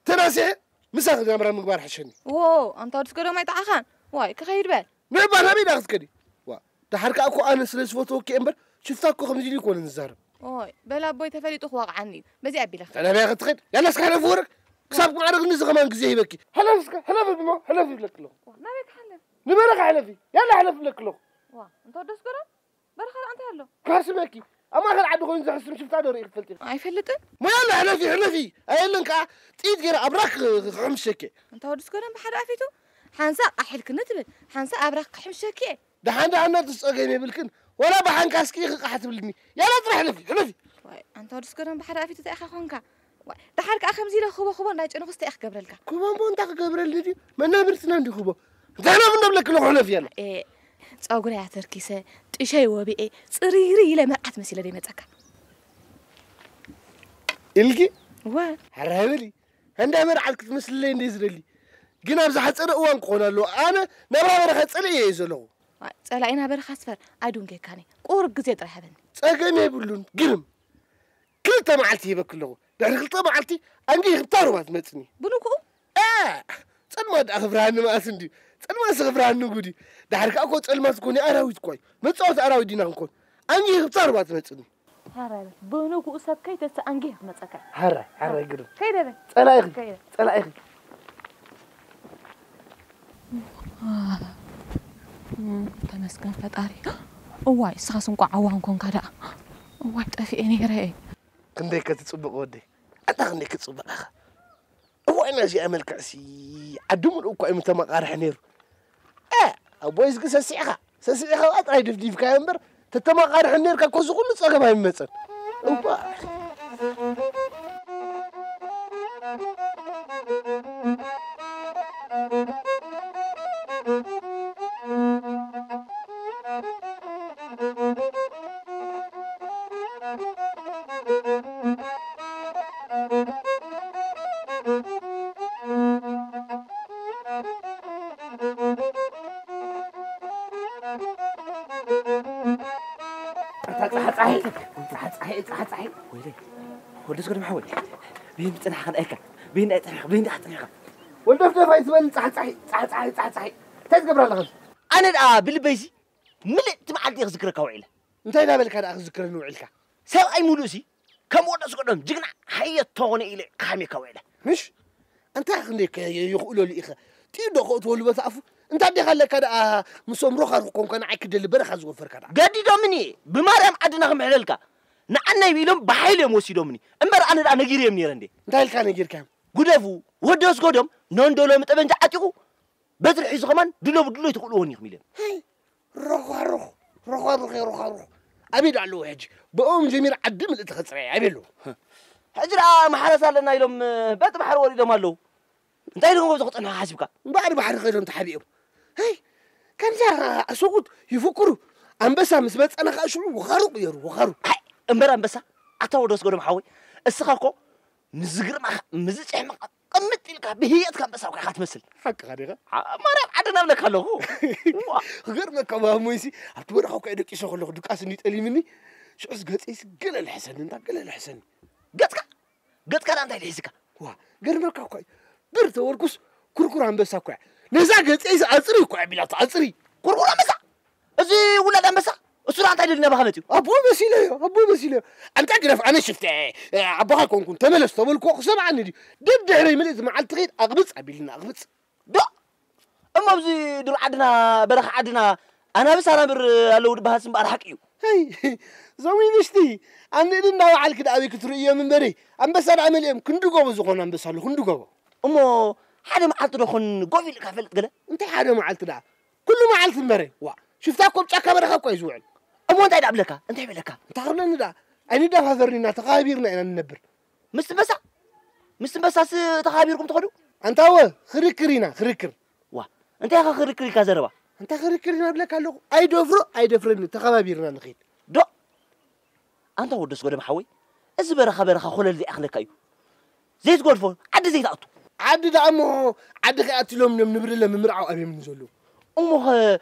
ተናሲሐ ምሳኺ ናብራ ምግባር ይሕሸኒ። ዎ፣ ኣንታ ወዲ ስገዶም ኣይጠዓኻን። ዋይ፣ ክኸይድ በል። ንዕባ ናበይ ደኣ ክትከዲ? ዋ፣ ደሓር ከኣ እኮ ኣነ ስለ ዝፈትወኪ እየ እምበር ሽፍታ እኮ ከምዚ ኢሉ ኣይኮነን ዝዛረብ። ኦይ፣ በል ኣቦይ ተፈሊጡ ክወቕዓኒ እዩ። በዚ ኣቢለኺ። ተናበያ ክትኸድ? ያላ እስካ ሕለፊ ወረድ። ክሳብ ማዕረግ ንዚ ከማን ግዜ ሂበኪ። ሕለፍ እስከ፣ ሕለፍ እሞ፣ ሕለፍ ይብለኪ ኣለኹ። ናበይ ክሓልፍ? ንበረኻ ሕለፊ። ያላ ሕለፍ ይብለኪ ኣለኹ። ዋ፣ እንተ ወዲ ስገዶም በረኻ ደኣ እንታይ ኣሎ? ክሕስመኪ። ኣብ ማእኸል ዓዲ ኮይኑ ዝሕስም ሽፍታ ዶ ርኢኺ ትፈልጢ? ኣይፈልጥን። ሞያለ ሕለፊ ሕለፊ። ኣየለን ከዓ ጥይት ገይረ ኣብራክ ክሕምሸኪ። እንታ ወዲ ስገዶም ብሓደ ኣፊቱ ሓንሳእ ቃሕ ኢልክኒ ትብል፣ ሓንሳእ ኣብራክ ክሕምሸኪ እየ። ደሓን ደሓን ናትስ ጸገም የብልክን። ዋላ ብሓንካስኪ ኢኺ ቃሕ ትብልኒ። ያላ ጥራሕ ሕለፊ ሕለፊ። ዋይ ኣንታ ወዲ ስገዶም ብሓደ ኣፊቱ እንታይ ኢኻ ኮንካ? ዋይ ደሓር ከዓ ከምዚ ኢለ ክቦ ክቦ እንዳጨነኹስ እንታይ እየ ክገብረልካ? ክቦ እምቦ እንታይ ክገብረልኒ ድዩ? መናብርትና እንዲ ክቦ። እንታይ ሕለፊ እንደብለኪ ኣለኹ ሕለፊ ያላ። ኤ ጸጉረይ ኣተርኪሰ፣ ጥሸይ ወቢኤ፣ ጽርይርይ ኢለ መርዓት መሲለ ደይመጸካ። ኢልኪ እወ። ሕራይ በሊ። እንዳ መርዓት ክትመስልለይ እንደ ዝደሊ። ግን ኣብ ዝሓጸረ እዋን ክኾን ኣለዎ። ኣነ ናብራ በረኻ ጸሊኤ እየ ዘለኹ። ዋይ፣ ጸላኢና በረኻ ስፈር ኣይድንገየካን እየ። ቁሩብ ግዜ ጥራይ ሃበኒ። ጸገም የብሉን። ግርም። ክልተ መዓልቲ ሂበኪ ኣለኹ። ድሕሪ ክልተ መዓልቲ ኣንጊ ክብታ ሩባ ትመጽኒ። ብንኩኡ? እ! ጸልማት ደኣ ክፍርሃኒ መኣስ እንድዩ። ጸልማትሲ ክፍርሃኒ ጉድ እዩ። ድሓር ከኣ እኮ ጸልማት እኮ ናይ ኣራዊት እኮ እዩ። መጻወቲ ኣራዊት ዲና ክንኮን። ኣንጊ ክብታ ሩባ ትመጽኒ። ሃራይ በል። ብንኩኡ ሰብ ከይተስእ ኣንጊ ክመጸካ። ሃራይ፣ ሃራይ ግርም። ከይደ በል። ጸላኢኺ፣ ከይደ። ጸላኢኺ። ተመስገን ፈጣሪ። እዋይ እስኻስ እንቋዕ ዓዋን ኮንካ ደኣ። እዋይ ጠፊኤ ነይረ። ክንደይ ከትጽብቕ ወደይ። ኣታ ክንደይ ክትጽብቕ ኢኻ። እዋይ ናዚኣ መልክዕሲ ዓዲ ምሉእ እኳ እዩ ምተመቓርሐ ነይሩ። እ ኣቦይ ዝግ ሰሲዕኻ ሰሲዕኻ ጥራይ ድፍዲፍካዮ እምበር ተተመቓርሐ ነርካ እኮ እዚ ኩሉ ጸገም ኣይመጸን። እባ ጸሓይ ጸሓይ ጸሓይ ጸሓይ ጸሓይ ወይለይ ወዲ ስገዶም ሓወይ ብይን ጽናሕካ ንኣይካ ብይን ኣይ ጽኒሕካ ብይን ደኣ ጽኒሕካ ወልደፍደፍ ኣይትበል ጸሓይ ጸሓይ ጸሓይ ጸሓይ ጸሓይ እንታይ ትገብር ኣለኻ ኣነ ደኣ ብልበይሲ ምልእቲ መዓልቲ እየ ክዝክረካ ውዒለ እንታይ እናበልካ ደኣ ክዝክረኒ ውዒልካ ሰብኣይ ሙሉእ ሲ ከም ወዲ ኣስገዶም ጅግና ሓየት ተኾነ ኢለ ክሓምየካ ውዒለ። ምሽ? ኣንታ ክንደይ ከ ይኽእለሉ ኢኸ? ጥይት ዶ ከእትወሉ በቲ ኣፉ? እንታ ኣዴኻ ኣለካ ደኣ ምስኦም ሮኻርኹ ኮንካ ንዓይ ክደሊ በረኻ ዝወፈርካ ደኣ። ገዲዶምኒ እየ ብማርያም ዓድና ክምሕለልካ። ንዓናይ ኢሎም ብሓይሊ እዮም ወሲዶምኒ። እምበር ኣነ ደኣ ነጊረዮም ነይረ እንዴ። እንታይ ኢልካ ነጊርካዮም? ጉደፉ ወዲ ኣስገዶም ነንዶ ሎሚ ጠበንጃ ዓጢቑ በትሪ ሒዙ ከማን ድሎ ብድሎ ኣይትኽእልዎን ኢኹም ኢሎም። ሮዃሩኽ ሮዃሩኽ እየ ሮዃሩኽ ኣበይ ዶ ኣለዉ ሕጂ ብኦም ጀሚር ዓዲ ምልእቲ ከፅረየ ኣበይ ኣለዉ ሕጂ ደኣ ማሕረስ ኣለና ኢሎም በቲ ባሕሪ ወሪዶም ኣለዉ እንታይ ኢሎም ከምዚ ክፅንሑ ሓሲብካ እምበኣር ባሕሪ ከይዶም ተሓቢኦም ይ ከምዛ ኣሰቁት ይፍቅሩ ኣንበሳ ምስ መፀና ከዓ ሽዑ ወኻሩቅ የሩ ወኻሩ ኣይ እምበር ኣንበሳ ኣታ ወደ ወስገዶም ሓወይ እስኻ እኮ ንዝግርማኻ ምዝፅሕምኻ ቅምጥ ኢልካ ብህየትካ ኣንበሳ እኮ ኢኻ ትመስል ሓቅኻ ዲኻ ማርያም ዓድና እብለካ ኣለኹ ክገርመካ ባሞይሲ ኣብቲ በረኻ እኮ ደቂሰ ከለኹ ድቃስ እንዲጠሊምኒ ሽዑስ ገፀይሲ ገለ ልሕሰኒ እንዳ ገለ ልሕሰኒ ገፅካ ገፅካ ደኣ እንታይ ልሒዝካ ዋ ገርመካ እኳ እዩ ብር ተወርኩስ ኩርኩር ኣንበሳ እኳ እያ ነዛ ገፀይሲ ኣፅሪ እኳ እያ ቢላቶ ኣፅሪ ኩርኩር ኣንበሳ እዚ ውላድ ኣንበሳ እሱ ደኣ እንታይ ደሊ ናባኻ መፅዩ ኣቦ መሲለዮ ኣቦ መሲለዮ ኣንታ ግደፍ ኣነ ሽፍተ ኣቦኻ ኣይኮንኩን ተመለስ ተበልኩ ክሰምዓኒ ድዩ ደድሕረይ ምልእቲ መዓልቲ ኸይድ ኣቕብፅ ኣቢልኒ ኣቕብፅ ዶ እሞ ኣብዚ ዱር ዓድና በረኻ ዓድና ኣናብስ ኣናብር ኣለዉ ድበሃልስ እምበኣር ሓቂ እዩ። ሄይ እዞም ይብሽቲ ኣንድእዲ እንዳበዓልኪ ደኣ ኣበይ ክትርእዮም እምበሪ ኣንበሳ ደኣ መሊኦም ክንዲ ጎቦ ዝኾኑ ኣንበሳ ኣሎ ክንዲ ጎቦ። እሞ ሓደ መዓልቲ ዶ ኾን ጎፍ ኢልካ ፈልጥ ገለ? እንታይ ሓደ መዓልቲ ደኣ ኩሉ መዓልቲ እምበሪ ዋ ሽፍታ እኮ ኣብ ጫካ በረኻ እኮ እዩ ዝውዕል። እሞ እንታይ ደኣ ብለካ እንታይ በለካ? እንታይ ክብለኒ ደኣ ኣይንደፋፈርን ኢና ተኸባቢርና ኢና ንነብር። ምስቲ ኣንበሳ ምስቲ ኣንበሳስ ተኻቢርኩም ትኸዱ ኣንታወ ክርክር ኢና ክርክር ዋ እንታይ ኢኻ ክርክር ኢልካ ዘረባ እንታይ ክርክር ኢና ብለካ ኣለኹ? ኣይደፍሮ ኣይደፍረኒ፣ ተኸባቢርና ንኸይድ። ዶ ኣንታ ወደስ ጎደም ሓወይ፣ እዚ በረኻ በረኻ ኮለል ዘይኣኽለካ እዩ። ዘይትጎድፎ ዓዲ ዘይትኣቱ። ዓዲ ደኣ እሞ፣ ዓዲ ከይኣትሎም እዮም ንብርለ ምምርዓው ኣብዮም ዘለዉ። እሞኸ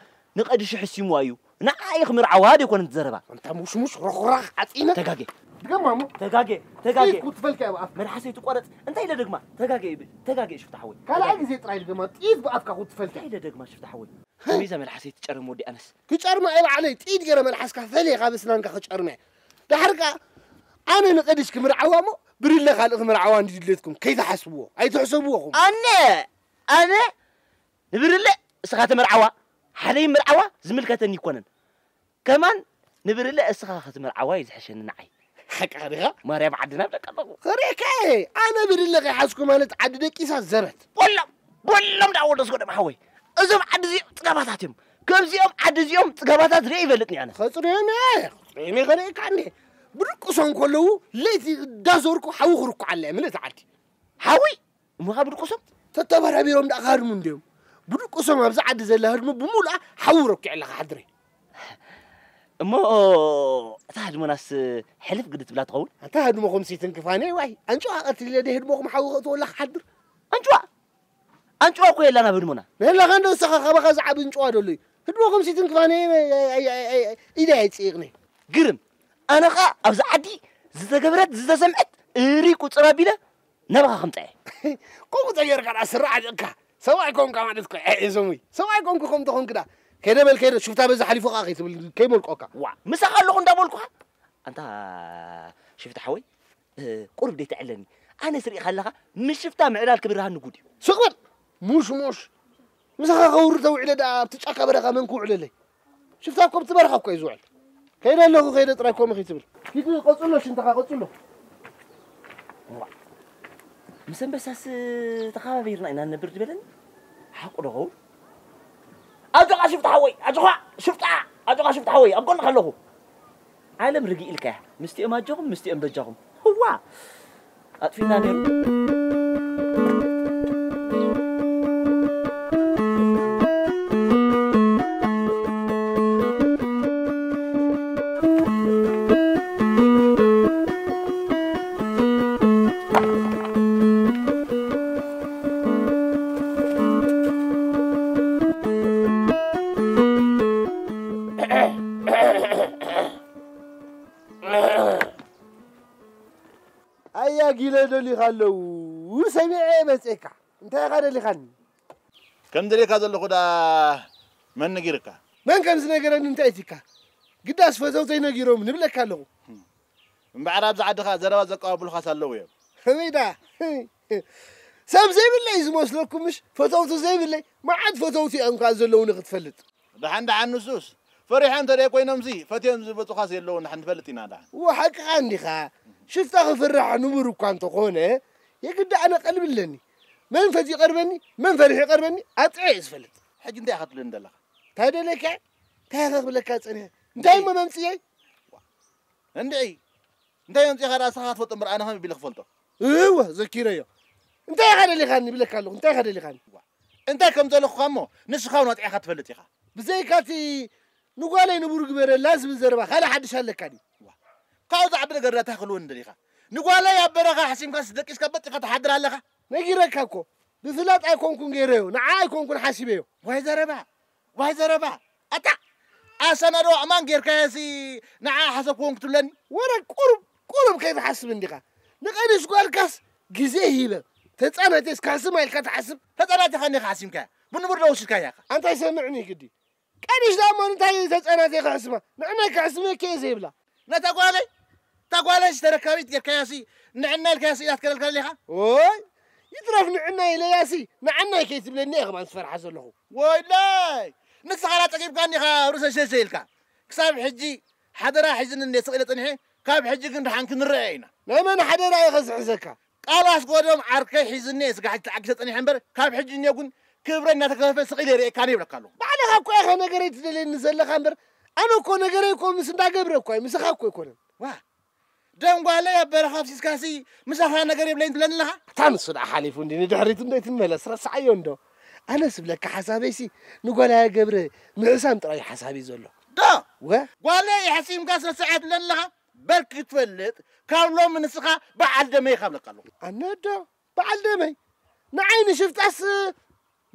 ንቐድሹ ሕሲምዋ እዩ፣ ንዓ እዩ ክምርዓዋ ደይኮነ እቲ ዘረባ። ኣንታ ሙሽሙሽ ሮኽራኽ ዓጺነ። ተጋጌ። ድገማ እሞ። ተጋጌ። ተጋጌ። ጥይት ክትፈልካ እያ ብኣፍ። መልሓሰይ ትቆረጽ እንታይ ኢለ ደግማ? ተጋጌ ይብል። ተጋጌ ሽፍታ ሓወይ። ካልኣይ ግዜ ጥራይ ድገማ፣ ጥይት ብኣፍካ ክትፈልካ። እንታይ ኢለ ደግማ ሽፍታ ሓወይ? ከመይዛ መልሓሰይ ትጨርም ወዲ ኣነስ? ክጨርማ እየ ባዕለይ፣ ጥይት ገይረ መልሓስካ ፈልየ ካብ ኣስናንካ ክጨርማ እየ። ዳሕር ከኣ ኣነ ንቐድሽ ክምርዓዋ እሞ ብርለ ካልእ ክምርዓዋ እንድዩ ድሌትኩም ከይትሓስብዎ፣ ኣይትሕሰብዎ ኹም። ኣነ ኣነ ንብርለ እስኻ ትምርዓዋ፣ ሓደ ይምርዓዋ ዝምልከተኒ ይኮነን። ከማን ንብርለ እስኻ ክትምርዓዋ እዩ ዝሕሸኒ ንዓይ። ሓቅኻ ዲኻ? ማርያም ዓድና ብለካ ኣለኹ። ኸሪእካ እየ። ኣነ ብርለ ከይሓዝኩ ማለት ዓዲ ደቂሳ ዘበት። ቦሎም፣ ቦሎም ደኣ ወደስ ጎደም ሓወይ። እዞም ዓዲ እዚኦም ጽጋባታት እዮም። ከምዚኦም ዓዲ እዚኦም ጽጋባታት ርእየ ይፈልጥኒ ኣነ። ከጽርዮም እየ። ከጽርዮም እየ፣ ኸሪእካ እንዴ። ብድቅሶም ከለዉ ለይቲ እንዳዞርኩ ሓዊ ክርኩዓለ እየ ምልእቲ ዓዲ። ሓዊ? እሞ ካብ ድቁሶም? ተተባራቢሮም ደኣ ክሃድሙ እንድዮም። ብድቁሶም ኣብዚ ዓዲ ዘላ ህድሞ ብምሉኣ ሓዊ ረኪዕላ ክሓድር እየ። እሞ እታ ህድሞናስ ሕልፍ ግዲ ትብላ ትኸውን? ኣንታ ህድሞኹም ሲትንክፋነይ ዋይ፣ ኣንጭዋ ቀትሊለ ደይ ህድሞኹም ሓዊ ከእትወላ ክሓድር? ኣንጭዋ? ኣንጭዋ እኮ የላን ኣብ ህድሞና። ነላኻ እንዶ ንስኻ ካባኻ ዝዓቢ ኣንጭዋ ዶ ኣሎ እዩ? ህድሞኹም ሲትንክፋነይ ኢደይ ኣይጽይቕነይ። ግርም፣ ኣነ ኸኣ ኣብዚ ዓዲ ዝተገብረት ዝተሰምዐት እሪ ቁጽር ኣቢለ ናባኻ ከምጽኣ እየ። ከምኡ ተጌርካ ደኣ ስራሕ ዓጢቕካ ሰብኣይ ኮንካ ማለት እኮ እየ። እዞም ወይ ሰብኣይ ኮንኩ ከም ተኾንክ ደኣ ከይደ በል ከይደ፣ ሽፍታ በዚ ሓሊፉ ከኣ ከይትብል ከይመልቆካ። ዋ፣ ምሳኻ ኣለኹ እንዳበልኩኻ። ኣንታ ሽፍታ ሓወይ፣ እ፣ ቁሩብ ደይ ትዕለኒ። ኣነ ስሪእኻ ኣለኻ ምስ ሽፍታ ምዕላል ክብርሃኒ ጉድ እዩ። ስቕ በል ሙሽሙሽ። ምሳኻ ከውሪ ተውዒለ ደኣ ኣብቲ ጫካ በረኻ መን ክውዕለለይ? ሽፍታ እኮ ኣብቲ በረኻ እኮ እዩ ዝውዕል። ከይደ ኣለኹ፣ ከይደ ጥራይ ኮም ኢኺ ትብል። ሂድ፣ ቀጽሎ፣ ሽንትኻ ቀጽሎ። እዋ፣ ምስ ኣንበሳስ ተኸባቢርና ኢና ንነብር ዝበለኒ ሓቁ ዶ ኸውን? ኣጆኻ ሽፍታ ሓወይ፣ ኣጆኻ ሽፍታ፣ ኣጆኻ ሽፍታ ሓወይ፣ ኣብ ጎንኻ ኣለኹ። ዓለም ርግእ ኢልካያ። ምስቲኦም ኣጆኹም፣ ምስቲኦም በጃኹም። እዋ! ኣጥፊእና ነይሩ። ኣያ ጊለ ደሊኻ ኣለዉ ሰሚዐ መፅኤካ። እንታይ ኢኻ ደሊኻኒ? ከም ደልየካ ዘለኹ ደኣ መን ነጊርካ? መን ከም ዝነገረኒ እንታይ ኢትካ? ግዳስ ፈተውተይ ነጊሮም ንብለካ ኣለኹ። እምበኣር ኣብዚ ዓድኻ ዘረባ ዘቀባብሉኻስ ኣለዉ እዮም። ከመይ ደኣ? ሰብ ዘይብለይ ዝመስለኩም ምሽ? ፈተውቲ ዘይብለይ? መዓት ፈተውቲ እዮም ከኣ ዘለዉኒ ክትፈልጥ። ደሓን ደሓን ንሱስ ፈሪሖም እንተ ደይ ኮይኖምሲ ፈትዮም ዝመጹኻስ የለዉን፣ ደሓን ንፈልጥ ኢና ደሓን። እወ ሓቅኻ እንዲኻ። ሽፍታ ክፍራሕ ንቡር እኳ እንተኾነ የግዳ ኣነ ቀልቢ ኣለኒ። መን ፈትዩ ይቐርበኒ፣ መን ፈሪሑ ይቐርበኒ ኣጥዕየ እየ ዝፈልጥ። ሕጂ እንታይ ኢኻ ትብለኒ ዘለኻ? እንታይ ደለካ? እንታይ ኢኻ ክብለካ ጸኒሐ? እንታይ እሞ መምጽየይ? እንድዒ እንታይ መምጺኻ ደኣ ንስኻ ትፈልጦ እምበር ኣነ ከመይ ቢለ ክፈልጦ? እወ ዘኪረዮ። እንታይ ኢኻ ደሊኻኒ ይብለካ ኣለኹ፣ እንታይ ኢኻ ደሊኻኒ? እንታይ ከም ዘለኹኻ እሞ ንስኻ እውን ኣጥዒኻ ትፈልጥ ኢኻ። ብዘይካቲ ንጓለይ ንቡር ግበረላ ዝብል ዘረባ ካልእ ሓድሽ ኣለካ ድዩ? ካብኡ ዝዓቢ ነገር ዳታ ክህልወኒ ደሊኻ? ንጓለይ ኣብ በረኻ ሓሲምካስ ደቂስካ በጢኻ ትሓድር ኣለኻ? ነጊረካ እኮ። ብፍላጥ ኣይኮንኩን ገይረዮ፣ ንዓ ኣይኮንኩን ሓሲበዮ። ዋይ ዘረባ፣ ዋይ ዘረባ። ኣታ ኣሰናዶ ኣማን ጌርካዮሲ ንዓ ሓሰብ ክኾን ክትብለኒ? ወረ ቁሩብ፣ ቁሩብ ከይትሓስብ እንዲኻ። ንቐንሽ ጓልካስ ግዜ ሂበ። ተጻናቴስ ካስማ ኢልካ ትሓስብ? ተጻናቴኻ እንዲኻ ሓሲምካያ። ብንቡር ዶ ወሲድካያ ኢኻ? ኣንታይ ሰምዕኒ ግዲ። ቀንሽ ደኣ እሞ እንታይ ተጻናቴ ክሕስማ? ንዕናይ ክሕስመኪ እየ ዘይብላ። ነታ ጓለይ፣ እታ ጓለይሲ ተረካቢት ጌርካያሲ ንዕና ኢልካያሲ ኢላ ትከለልካ ደሊኻ? ኦይ፣ ይትረፍ ንዕና ኢለያሲ ንዓናይ ከይትብለኒ እየ ከማን ዝፈርሓ ዘለኹ። ወይለይ፣ ንስኻ ዳ ጸጊብካኒ ኢኻ ርእሰይ ሸሸ ኢልካ። ክሳብ ሕጂ ሓደራ ሒዝኒ እንደ ስቕ ኢለ ጸኒሐ፣ ካብ ሕጂ ግን ደሓን ክንረኣየ ኢና። ናይ መን ሓደራ ኢኸ ዝሕዘካ? ቃል ኣስጎዶም ዓርከይ ሒዝኒ እየ ስጋሕ ተዓጊሰ ጸኒሐ እምበር፣ ካብ ሕጂ እኒኦ ግን ክብረይ እናተገፈፈ ስቕ ኢለ ይርእየካን ይብለካ ኣለኹ። ባዕልኻ እኮ ኢኻ ነገረይ ትደልየኒ ዘለኻ እምበር፣ ኣነ እኮ ነገረይ እኮ ምስ እንዳገብረ እኮ እየ፣ ምሳኻ እኮ ኣይኮነን። ዋ፣ ደም ጓለይ ኣብ በረኻ ኣፍሲስካሲ ምሳኻ ነገር የብለይን ትብለኒ ኣለኻ? እታ ንሱ ደኣ ሓሊፉ እንዲ ንድሕሪት እንዶ ይትመለስ፣ ረስዓዮ እንዶ። ኣነስ ብለካ ሓሳበይሲ ንጓላያ ገብረ ምሕሳም ጥራይ ሓሳብ እዩ ዘሎ። ዶ ወ ጓለ ይሕሲምካ ስነ ስርዓት ኣለኻ። በል ክትፈልጥ ካብ ሎሚ ንስኻ በዓል ደመይ ካብ ለካ ኣለኹ። ኣነ ዶ በዓል ደመይ ንዓይ ንሽፍጣስ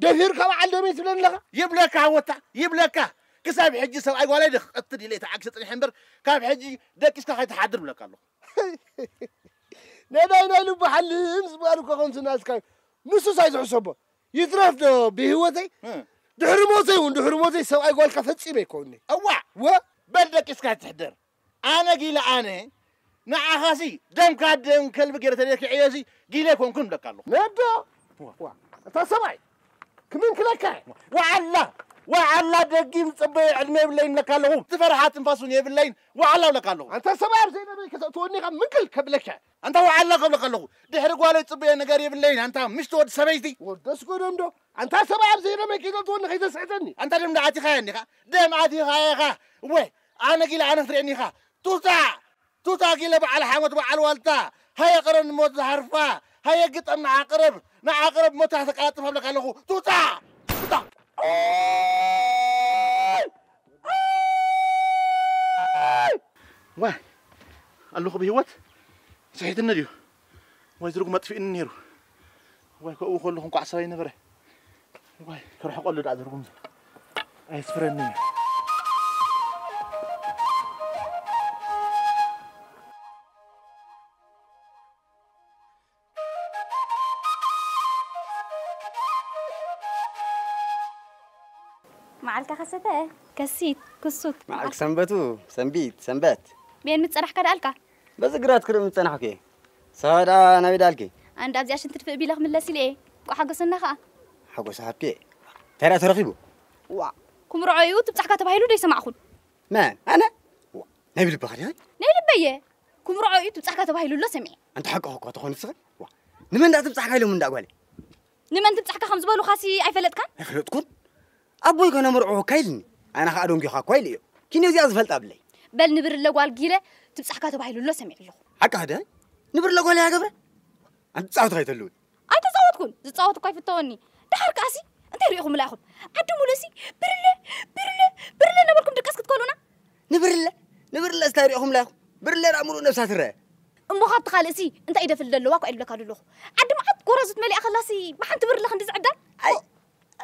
ደፊርካ በዓል ደመይ ትብለኒ ኣለኻ። ይብለካ ወታ ይብለካ። ክሳብ ሕጂ ሰብኣይ ጓለይ ክቐትል ኢለ ተዓግሰ ጽኒሐ እምበር ካብ ሕጂ ደቂስካ ከይትሓድር ብለካ ኣለኹ። ነዳይ ናይ ልቡ ሓልም ዝበሃል እኮ ከምዚ ናስካ እዩ። ንሱስ ኣይዝሕሰቦ ይትረፍ ዶ ብህይወተይ ድሕሪ ሞተይ እውን ድሕሪ ሞተይ ሰብኣይ ጓልካ ፈጺመ ኣይኮንኒ። እዋዕ ወ በል ደቂስካ ትሕደር። ኣነ ጊለ ኣነ ንዓኻሲ ደምካ ደም ከልቢ ገይረ ተደኪዐዮሲ ጊለ ኣይኮንኩን እብለካ ኣለኹ። ነዶ ዋ እታ ሰብኣይ ክምንክለካ እየ። ዋዓላ ዋዓላ ደጊም ጽበየ ዕድመ የብለይን እብለካ ኣለኹ። ትፈርሓ ትንፋስ እውን የብለይን ዋዓላ እብለካ ኣለኹ። ኣንታ ሰብኣይ ኣብ ዘይነበይ ከተእትወኒ ኢኻ ምንክል ከብለካ እየ። ኣንታ ዋዓላ ከብለካ ኣለኹ። ድሕሪ ጓለይ ጽበየ ነገር የብለይን ኣንታ ምሽቲ ወዲ ሰበይቲ። ወደስ ጎዶም ዶ ኣንታ ሰብኣይ ኣብ ዘይነበይ ከይተእትወኒ ከይተስሕተኒ። ኣንታ ደም ደኣ ኣቲኻያ እኒኻ ደም ኣቲኻያ ኢኻ። እወ ኣነ ጊለ ኣነ ክትርእየኒ ኢኻ። ቱታ ቱታ ጊለ በዓል ሓሞት በዓል ዋልታ ሃየ ቅረብ ንሞት ዝሃርፋ ሃየ ግጠም ንዓቅረብ ንዓቅረብ ሞታ ተቃላጥፍ ኣብለካ ኣለኹ ቱታ ቱታ ዋይ ኣለኹ ብህይወት ስሒትኒ ድዩ ወይ ዝርጉም ኣጥፊእኒ ነይሩ ወይ ከብኡ ከለኹ እንኳዕ ሰብኣይ ነበረ ዋይ ክርሕቀሉ ደኣ ዝርጉም ኣየስፍረኒ እዩ መዓልካ ከሰተ ከሲት ክሱት መዓልክ ሰንበቱ ሰንቢት ሰንበት ቤን ምጸናሕካ ደኣልካ በዚ ግራት ክርኢ ምጸናሕኩ እየ ሰባ ደኣ ናበይ ደኣልኪ ኣንዳ ኣብዚኣ ሽንቲ ድፍእ ቢለ ክምለስ ኢለ እየ ቋ ሓጎሰና ኸኣ ሓጎስ ሃብቴ እንታይ ደኣ ተረኺቡ ዋ ኩምርዖ እዩ ትብጻሕካ ተባሂሉ ደይሰማዕኹን መን ኣነ ዋ ናይ ብልብኻ ዲኻ ናይ ልበየ ኩምርዖ እዩ ትብጻሕካ ተባሂሉ ኣሎ ሰሚዐ ኣንታ ሓቅኻ እኳ ተኾን ንስኺ ዋ ንመን ደኣ ትብጻሕካ ኢሎም እንዳ ጓለይ ንመን ትብጻሕካ ከም ዝበሉኻሲ ኣይፈለጥካን? ኣይፈለጥኩን። ኣቦይ ከነምርዖ እኳ ኢልኒ። ኣነ ኸኣ ደንጒኻ እኳ ኢለዮ። ኪኖ እዚኣ ዝፈልጣ ብለይ። በል ንብርለ ጓል ጊለ ትብጻሕካ ተባሂሉ ኣሎ ሰሚዐ ኣለኹ። ሓቅኻ ድያ? ንብርለ ጓል እያ ገብረ? ኣንቲ ትጻወት ኸይተልውን። ኣይተጻወትኩን። ዝጻወት እኳ ኣይፍተወኒ። ደሓር ከኣሲ እንታይ ርኢኹምላ ኢኹም? ዓዲ ሙሉእሲ ብርለ ብርለ ብርለ እናበልኩም ድቀስ ክትኮኑና? ንብርለ ንብርለስ እንታይ ርኢኹምላ ኢኹም? ብርለ ደኣ ሙሉእ ነብሳ ትረአ። እሞ ካብቲ ካልእሲ እንታይ ኢደ ፍልደ ኣለዋ እኳ ኢለ እብለካ ዶ ኣለኹ። ዓዲ መዓት ጎራዙት መሊኣ ከላሲ ብሓንቲ ብርለ ክንዲ ዝዕደል። ኣይ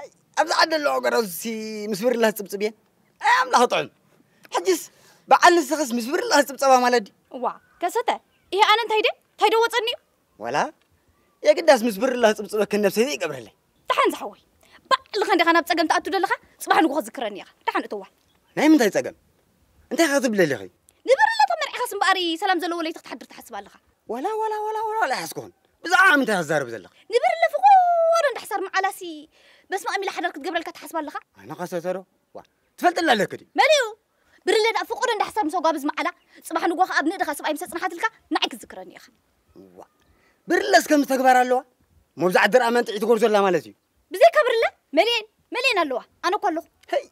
ኣይ ኣብዚ ዓዲ ኣለዋ ጎራዙትሲ ምስ ብርለ ትጽብጽብ እየን። ኣይ ኣምላኽ ጥዑም። ሕጂስ በዓል ንስኽስ ምስ ብርለ ክጽብጸባ ማለት ድዩ? እዋ ከሰተ ይሄ ኣነ እንታይ ድየ እንታይ ዶ ወጸኒ እዩ። ዋላ የግዳስ ምስ ብርለ ክጽብጽበክን ነብሰይ ዘይገብረለይ። ደሓን ዝሓወይ ባዕልኻ እንዲኻ ናብ ጸገም ትኣቱ ዘለኻ ጽባሕ ንግሆ ዝክረኒ ኢኻ። ደሓን እተዋ። ናይ ምንታይ ጸገም? እንታይ ኢኻ ክትብሊ ደሊኺ? ንብርለ ተመርዒኻስ እምበኣር ሰላም ዘለዎ ለይቲ ክትሓድር ትሓስብ ኣለኻ። ዋላ ዋላ ዋላ ዋላ ኣይሓዝኩኽን። ብዛዕባ ምንታይ ኢኻ ትዛረቢ ዘለኺ? ንብርለ ፍቖዶ እንዳ ሕሳር መዓላሲ በስመኣም ኢላ ሓዳር ክትገብረልካ ትሓስብ ኣለኻ። ኣነ ኸሰተ ዶ? ዋ ትፈልጥላ ኣለኪ ድዩ? መሊኡ ብርለ ደኣ ፍቖዶ እንዳ ሕሳር ምስ ኣጓብዝ መዓላ ጽባሕ ንግሆ ከኣ ኣብ ንእድኻ ሰብኣይ ምስ ኣጽንሓትልካ ንዓይ ክትዝክረኒ ኢኻ። ዋ ብርለስ ከምዚ ተግባር ኣለዋ? መብዛዕቲ ደኣ መንጥዒ ትጎርዞ ኣላ ማለት እዩ። ብዘይካ ብርለ መሊኤን መሊኤን ኣለዋ ኣነ እኮ ኣለኹ። ሄይ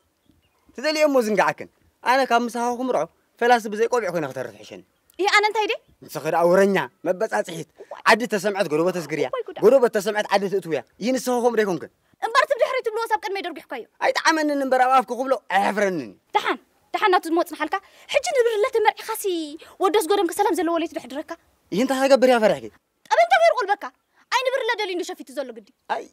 ትደልየሞ ዝንግዓክን ኣነ ካብ ምሳኻ ክምርዖ ፈላሲ ብዘይ ቆቢዕ ኮይነ ክተርፍ ይሕሸኒ። ይህ ኣነ እንታይ ድየ? ንስኺ ደኣ ወረኛ መበጻጽሒት ዓዲ ተሰምዐት ጎረቦ ተስግርያ ጎረቦ ተሰምዐት ዓዲ ትእትውያ ይህ ንስኺ ከምኡ ደይኮንክን። እምበር እቲ ብድሕሪት ትብልዎ ሳብ ቅድመይ ደርጒሕካዮ። ኣይጠዓመንን እምበር ኣብ ኣፍኪ ክብሎ ኣየሕፍረንን እዩ። ደሓን ደሓን ናቱ ዝመወጽንሓልካ ሕጂ ንብርለ ተመርዒኻሲ ወዲ ኣስጎደምኪ ሰላም ዘለዎ ለይቲ ዶ የሕድረካ። ይህ እንታይ ከገብር እያ ፈሪሕኪ። ጠበንጃ ገይሩ ቆልበካ። ኣይ ንብርለ ደልዩ እንዶ ሸፊቱ ዘሎ ግዲ። ኣይ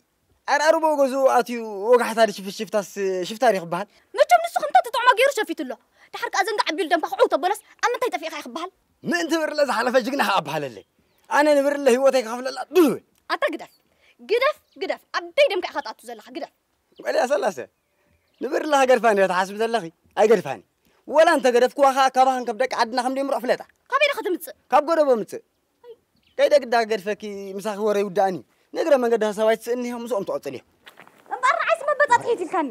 ኣራርቦ ገዝኡ ኣትዩ ወጋሕታ ድሽፍሽፍታስ ሽፍታ ድዩ ክበሃል? መቸም ንሱ ከምታ ትጥዕሞ ገይሩ ሸፊቱ ኣሎ። ደሓር ከኣ ዘንጋዕ ኣቢሉ ደምካ ክዕው ተበሎስ ኣብ ምንታይ ጠፊእኻ እዩ ክበሃል? ምእንቲ ብርለ ዝሓለፈ ጅግና ከኣ በሃለለይ። ኣነ ንብርለ ህይወተይ ክኸፍለላ ድሉው እየ። ኣታ ግደፍ ግደፍ ግደፍ ኣብ ደይ ደምካ ኢኻ ትኣቱ ዘለኻ ግደፍ። ጓል እያ ሰላሰ ንብርለ ክገድፋን እያ ትሓስቢ ዘለኺ? ኣይገድፋን እየ። ወላ እንተ ገደፍክዋ ከኣ ካባኽን ካብ ደቂ ዓድና ከም ደይምርዖ ፍለጣ። ካበይ ዶ ክትምጽእ? ካብ ጎደቦ ምጽእ። ከይደ ግዳ ክገድፈኪ ምሳኺ ወረ ይውዳእኒ። ንእግረ መንገዲ ሃሳብ ኣይትስእኒ ምስኦም ትቐጽል እየ። እምበኣር ንዓይሲ መበጻጽሒት ኢልካኒ።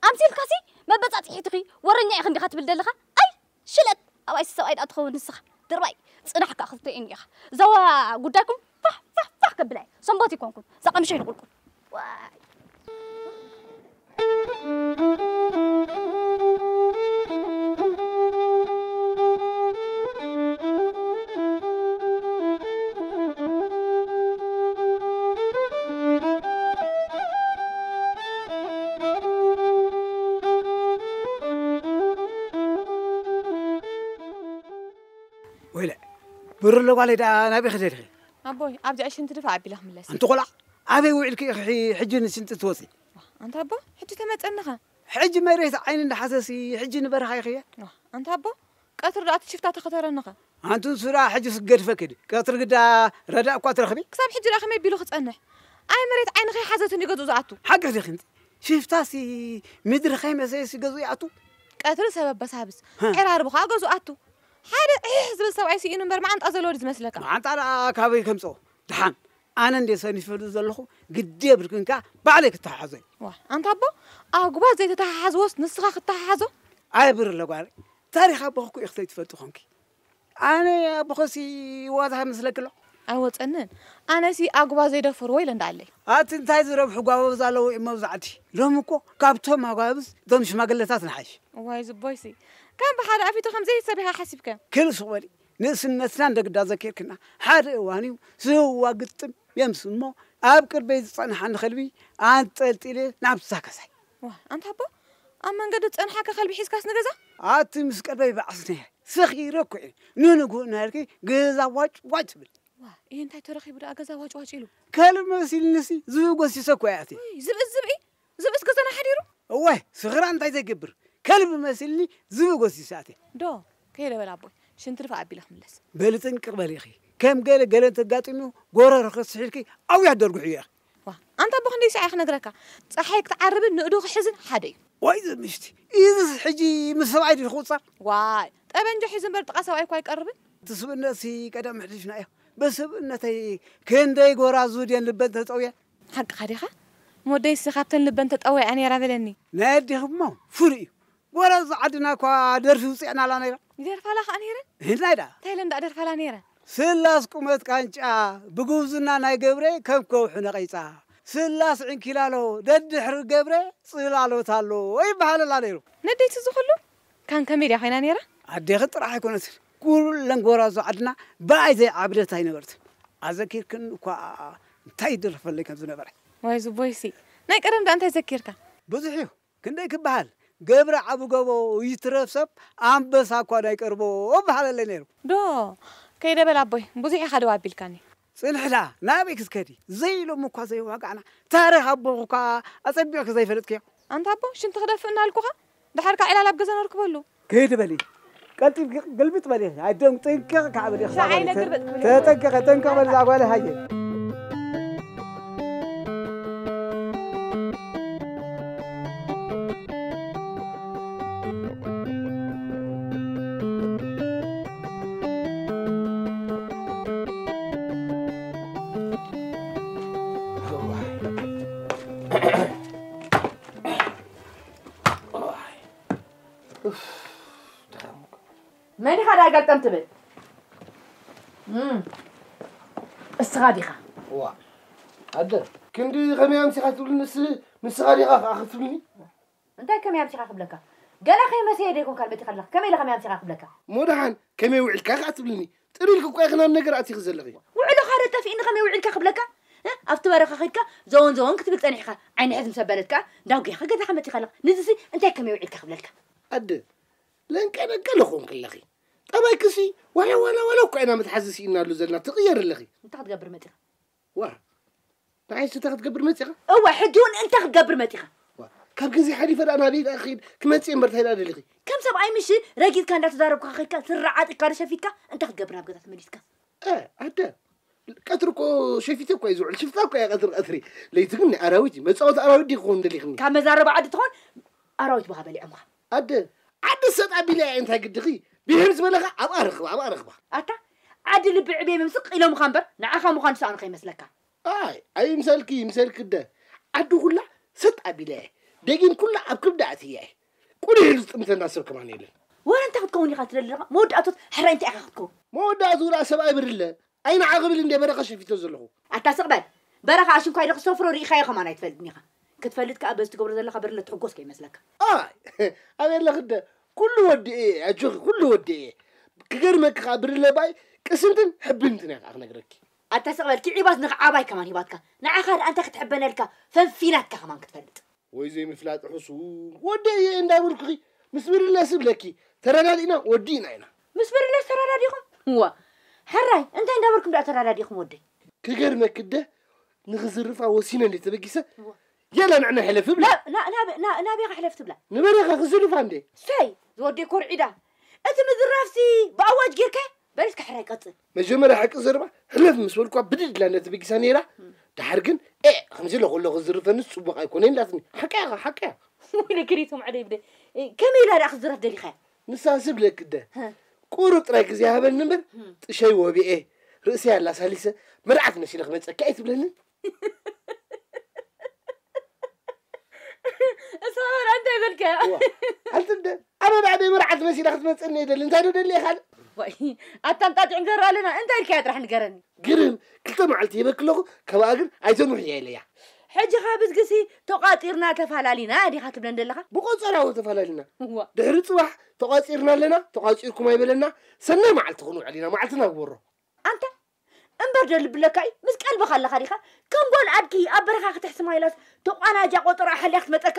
ኣምሲልካሲ መበጻጽሒትኺ ወረኛ ኢኺ እንዲኻ ትብል ዘለኻ? ኣይ ሽለት ኣብኣይሲ ሰብኣይ ደኣ ትኸውን ንስኻ። ድርባይ ጽናሕ ከኣ ክትርእየኒ ኢኻ። ዘዋ ጉዳይኩም ፋሕ ፋሕ ፋሕ ከብላ እየ። ሰንበት ኣይኮንኩን። እዛ ቀምሸ ኢሉ ቁልቁል። ዋይ። ብርለ ጓለይ ደኣ ናበይ ክደልኺ? ኣቦይ፣ ኣብዚኣ ሽንቲ ድፋ ኣቢለ ክምለስ። ኣንቲ ቆልዓ፣ ኣበይ ውዒልኪ ኢኺ ሕጂ ንሽንቲ ትወፂ? ኣንታ ኣቦ፣ ሕጂ ተመፀንኻ። ሕጂ መሬት ዓይኒ እንዳሓሰሲ፣ ሕጂ ንበረኻ ኢኺ። ኣንታ ኣቦ፣ ቀትሪ ደኣ እቲ ሽፍታ ተኸተረንኻ። ኣንቱ ንሱ ደኣ ሕጂ ስገድፈ ክዲ። ቀትሪ ግዳ ረዳእ እኳ ትረኽቢ። ክሳብ ሕጂ ደኣ ከመይ ቢሉ ክጸንሕ? ኣይ መሬት ዓይኒ ከይሓዘትን እዩ ገዝኡ ዝኣቱ። ሓቂ ዲኺ? ሽፍታሲ ምድሪ ከይመሰየሲ ገዝኡ ይኣቱ። ቀትሪ ሰበብ በሳብስ፣ ሃ። ዕራርቡ ኸኣ ገዝኡ ኣቱ። ሓደ ዕሕ ዝብል ሰብኣይ ስኢኑ እምበር መዓንጣ ዘለዎ ድዩ ዝመስለካ? መዓንጣ ደኣ ካበይ ከምጽኦ? ደሓን ኣነ እንደ ሰኒፈሉ ዘለኹ ግዲ የብልክን ከኣ ባዕለይ ክተሓሓዞ እዩ። ዋ፣ ኣንታ ኣቦ፣ ኣጉባ ዘይተተሓሓዝዎስ ንስኻ ክትተሓሓዞ? ኣይ ብርለ ጓለይ፣ ታሪኽ ኣቦኺ እኮ ኢኺ ዘይትፈልጢ ኾንኪ። ኣነ ኣቦኸሲ ዋዛ መስለኪ ኣሎ? ኣይወጸንን። ኣነሲ ኣጉባ ዘይደፈርዎ ኢለ እንዳኣለይ። ኣቲ እንታይ ዝረብሑ ጓበዝ ኣለዉ እዮም መብዛዕቲ። ሎሚ እኮ ካብቶም ኣጓብዝ እቶም ሽማግለታት ንሓይሽ። እዋይ ዝቦይሲ፣ ከም ብሓደ ኣፊቱ ከም ዘይሰብ ኢኻ ሓሲብካ። ክል ሱቕ በሊ። ንእስነትና እንደግዳ ዘኪርክና። ሓደ እዋን እዩ ስዋ ግጥም የምስ እሞ ኣብ ቅርበይ ዝጸንሓኒ ከልቢ ኣንጠልጢለ ናብዛ ገዛይ። ዋ፣ ኣንታ ኣቦ፣ ኣብ መንገዲ ዝጸንሓካ ከልቢ ሒዝካስ ንገዛ? ኣቲ ምስ ቀልበይ በዓስነ ሰኺረ እኮ እየ። ንንግሆ እናበልኪ ገዛ ዋጭ ዋጭ ትብል። ዋ፣ እየ እንታይ ተረኺቡ ደኣ ገዛ ዋጭ ዋጭ ኢሉ? ከልቢ መሲልንሲ ዝብኢ ጎሲሰ እኮ እየ ኣትየ። ውይ፣ ዝብኢ ዝብኢ? ዝብእስ ገዛና ሓዲሩ? እዋይ፣ ስኽራ እንታይ ዘይገብር? ከልቢ መሲልኒ ዝብኢ ጎሲሰ ኣትየ። ዶ፣ ከይደ በል ኣቦይ፣ ሽንቲ ድፋ ኣቢለ ክምለስ። በሊ ጥንቅቕ በሊ ኢኺ። ከም ገለ ገለ እንተጋጢሙ ጎረሮ ከስሒልኪ ኣውያት ደርጉሑ እየ። ዋ፣ ኣንታ ኣቦ ክንደይ ሰዓይ ክነግረካ? ጸሓይ ክትዓርብን ንእዱ ክሕዝን ሓደ እዩ። ዋይ ዝምሽቲ፣ ኢዝስ ሕጂ ምስ ሰብኣይ ድዩ ክቁጸር? ዋይ፣ ጠበንጃ ሒዙ እምበር ጥቓ ሰብኣይ እኮ ኣይቀርብን። እቲ ስብእነትሲ ቀደም ኣሕሊፍናዮ። በስብእነተይ ክንደይ ጎራዙ ድየን ልበን ተጠውየን። ሓቅኻ ዲኻ? ሞደይሲ ካብተን ልበን ተጠወያ ነይራ በለኒ። ናይ ኣዴኺ እሞ ፍሉይ እዩ። ጎራዙ ዓድና እኳ ደርፊ ውፅዕናላ ነይራ። ይደርፋላ ከኣ ነይረን? ህድላይ ደኣ። እንታይ ኢለን ደኣ ደርፋላ ነይረን? ስላስ ቁመት ቃንጫ ብጉብዝና ናይ ገብረ ከም ከውሒ ነቒጻ። ስላስ ዕንኪላሎ ደድሕሪ ገብረ ጽላሎት ኣሎ ይበሃለላ ነይሩ። ነደይቲ እዚ ኩሉ ካን ከመይ ድያ ኮይና ነይራ? ኣዴኺ ጥራሕ ኣይኮነትን። ኩለን ጎራዙ ዓድና ብኣይ ዘይዓብደት ኣይነበርትን። ኣዘኪርክን እኳ እንታይ ይደርፈለይ ከም ዝነበረ። ዋይ ዝቦይሲ፣ ናይ ቀደም ደኣ እንታይ ዘኪርካ? ብዙሕ እዩ። ክንደይ ክበሃል? ገብረ ዓቢ ጎቦ ይትረፍ ሰብ ኣንበሳ እኳ ናይ ቀርቦ እበሃለለይ ነይሩ። ዶ፣ ከይደ በል ኣቦይ፣ ብዙሕ ኢኻ ደው ኣቢልካኒ። ጽንሕላ፣ ናበይ ክትከዲ? ዘይሎም እኳ ዘይዋጋዕና። ታሪኽ ኣቦኹ እኳ ኣጸቢቕኪ ዘይፈለጥክዮ። ኣንታ ኣቦ፣ ሽንቲ ክደፍእ እናልኩኻ፣ ድሓር ከኣ ዕላል ኣብ ገዛ ነርክበሉ። ከይዲ በሊ። ቀልጢፍኪ ግልብጥ በሊ። ኣይደም ጥንቅቕ ከኣ በሊ። ሻዕ ኣይነግር በል። ተጠንቀቐ፣ ጠንቀቕ በሊ፣ እዛ ጓል ሃየ። መን ኢኻ ደኣ ገልጠም ትብል? እም፣ እስኻ ዲኻ? ዋ፣ ኣደ፣ ክንዲ ከመይ ኣምሲኻ ትብልኒ ንስ-፣ ንስኻ ዲኻ ከኣ ክትብልኒ? እንታይ ከመይ ኣምሲኻ ክብለካ? ገና ከይመሰየ ዶ ኣይኮንካን መጺኻ ኣለኻ? ከመይ ኢለ ከመይ ኣምሲኻ ክብለካ? እሞ ደሓን ከመይ ውዒልካ ከኣ ትብልኒ? ጥር ኢልኪ እኮ ኢኺ ናብ ነገር ኣቲኺ ዘለኺ። ውዕሎኻ ዶ ጠፊእኒ ከመይ ውዒልካ ክብለካ? እ? ኣብቲ በረኻ ኸድካ ዘወን ዘወን ክትብል ጸኒሕካ፣ ዓይኒ ሕዝም ሰበለትካ፣ እንዳጉያኻ ገዛኻ መጺኻ ኣለኻ። ንዝሲ እንታይ ከመይ ውዒልካ ክብለልካ? ኣደ፣ ለንቀ ደንቀ ለኾንኪ ኣለኺ። ጠባይክሲ ዋላ ዋላ ዋላ እኳ ኢና መትሓዚ ስኢንናሉ ዘለና፣ ትቕየሪ ኣለኺ። እንታይ ክትገብር መጺኻ? ዋ፣ ንዓይስ እንታይ ክትገብር መጺኻ? እወ፣ ሕጂ እውን እንታይ ክትገብር መጺኻ? ዋ፣ ካብ ገዛይ ሓሊፈ ደኣ ናበይ ደኣ ክኸይድ? ክመጽእ እምበር እንታይ ደኣ ደሊኺ? ከም ሰብኣይ ምሽ ረጊጽካ እንዳተዛረብካ ከይድካ፣ ስረ ዓጢቕካ ዶ ሸፊትካ፣ እንታይ ክትገብር ናብ ገዛ ተመሊስካ? እ፣ ኣደ፣ ቀትሪ እኮ ሸፊተ እኮ እየ ዝውዕል። ሽፍታ እኮ እየ ቀትሪ ቀትሪ። ለይቲ ግን ናይ ኣራዊት እዩ። መጻወቲ ኣራዊት ድዩ ክኸውን ደሊኽኒ? ካብ መዛረባ ዓዲ ትኾን ኣራዊት ብኻ በሊዖምኻ። ኣደ፣ ዓዲ ሰጥ ኣቢላ እየ እንታይ ግድኺ? ብሄር ዝበለኻ ኣብኣ ረኽባ፣ ኣብኣ ረኽባ። ኣታ፣ ዓዲ ልቢ ዕብየ ምምስቕ ኢሎምኻ እምበር ንዓኻ ምዃኑ ዝሰኣኑ ከይመስለካ። ኣይ፣ ኣይምሰልኪ፣ ይምሰልኪ እደ። ዓዲ ኩላ ሰጥ ኣቢላ እየ። ደጊም ኩላ ኣብ ክብዳ ኣትያ እየ። ቁሊሕ ኢሉ ዝጥምተና ሰብ ከማን የለን። ወረ እንታይ ክትከውን ኢኻ ትደሊ ዘለኻ? መወዳእቶት ሕራይ እንታይ ኢኻ ክትከውን? መወዳእትኡ ደኣ ሰብኣይ ብርለ። ኣይ ንዓ ክብል እንደ በረኻ ሸፊቶ ዘለኹ። ኣታ ስቕ በል። በረኻ ኣሽንኳይ ዶ ክሰፍሮ ርኢኻዮ ከማን ኣይትፈልጥን ኢኻ። ክትፈልጥ ከኣ በዚ ትገብሮ ዘለኻ ብርለ ትሕጎስ ከይመስለካ። ኣይ፣ ኣበይ ኣለኺ እደ? ኩሉ ወዲኤ እየ፣ ኣጆኺ፣ ኩሉ ወዲኤ እየ። ክገርመኪ ከኣ ብርለ ባይ ቅስንትን ሕብንትን እያ ከኣ ክነግረኪ። ኣታ ስቕ በል፣ ኪዒባስ ንኽዓባይ ከማን ሂባትካ። ንዓኻ ደኣ እንታይ ክትሕበነልካ፣ ፈንፊናትካ ከማን ክትፈልጥ። ወይ ዘይምፍላጥ ሕሱር ወዲ እየ እንዳበልኩኺ ምስ ብርለስ እብለኪ ተረዳዲእና ወዲእና ኢና። ምስ ብርለስ ተረዳዲኹም? እዋ፣ ሕራይ እንታይ እንዳበልኩም ደኣ ተረዳዲእኩም ወደይ? ክገርመኪ እደ ንኽዝርፋ ወሲነ እንዴ ተበጊሰ እዋ። የላ ንዕና ሕለፍ እብላ። ናብ ናብ ናብ ናበይ ክሕለፍ ትብላ? ንበረኻ ክዝርፋ እንዴ። ሰይ ዝወደይ ኮርዒዳ እቲ ምዝራፍሲ ብኣዋጅ ጌርካ በል እስከ ሕራይ ቀጽል። መጀመርያ ሓቂ ዘረባ ሕለፍ ምስ በልኳ ብድድ ኢላ እንደ ተበጊሳ ነይራ። ድሓር ግን ኤ ከምዚ ኢለ ከሎ ክዝርፈንስ ጽቡቕ ኣይኮነ ኢላትኒ። ሓቂ ኢኻ ሓቂ እያ። ወይለ ክሪቶም ዓደይ ብደ ከመይ ኢላ ደኣ ክዝረፍ ደሊኻ? ንሳ ዝብለኪ እደ ቁሩብ ጥራይ ግዜ ሃበኒ እምበር ጥሸይ ወቢኤ ርእሰይ ኣላሳሊሰ መርዓት መሲለ ክመፀኪ ኣይትብለንን። እሳ ወላ እንታይ በልካ? ኣንቲ እንደ ኣነ ባዕደይ መርዓት መሲለ ክትመፀኒ እየ ደሊ እንታይ ዶ ደሊ ካልእ? ወይ ኣታ እንጣጢዕ ንገር ኣለና እንታይ ኢልካያ ጥራሕ ንገረኒ። ግርም ክልተ መዓልቲ ሂበኪ ኣለኹ። ካብኣ ግን ኣይተንውሕያ ኢለያ። ሕጂ ኸኣ ብዝግሲ ተቋጺርና ተፋላሊና ዲኻ ትብለን ዘለኻ? ብቆጸራዎ ተፋላሊና። እዋ። ድሕሪ ጽባሕ ተቋጺርና ኣለና፣ ተቋጺርኩም ኣይበለና። ሰናይ መዓልቲ ክንውዕል ኢና፣ መዓልትና ግበሮ። ኣንታ እምበር ዶ ልብለካ እዩ? ምስ ቀልብኻ ኣለኻ ዲኻ? ከም ጓል ኣድጊ ኣብ በረኻ ክትሕስማ ኢላስ ተቋናጃ ቆጸራ ሓልያ ክትመጸካ?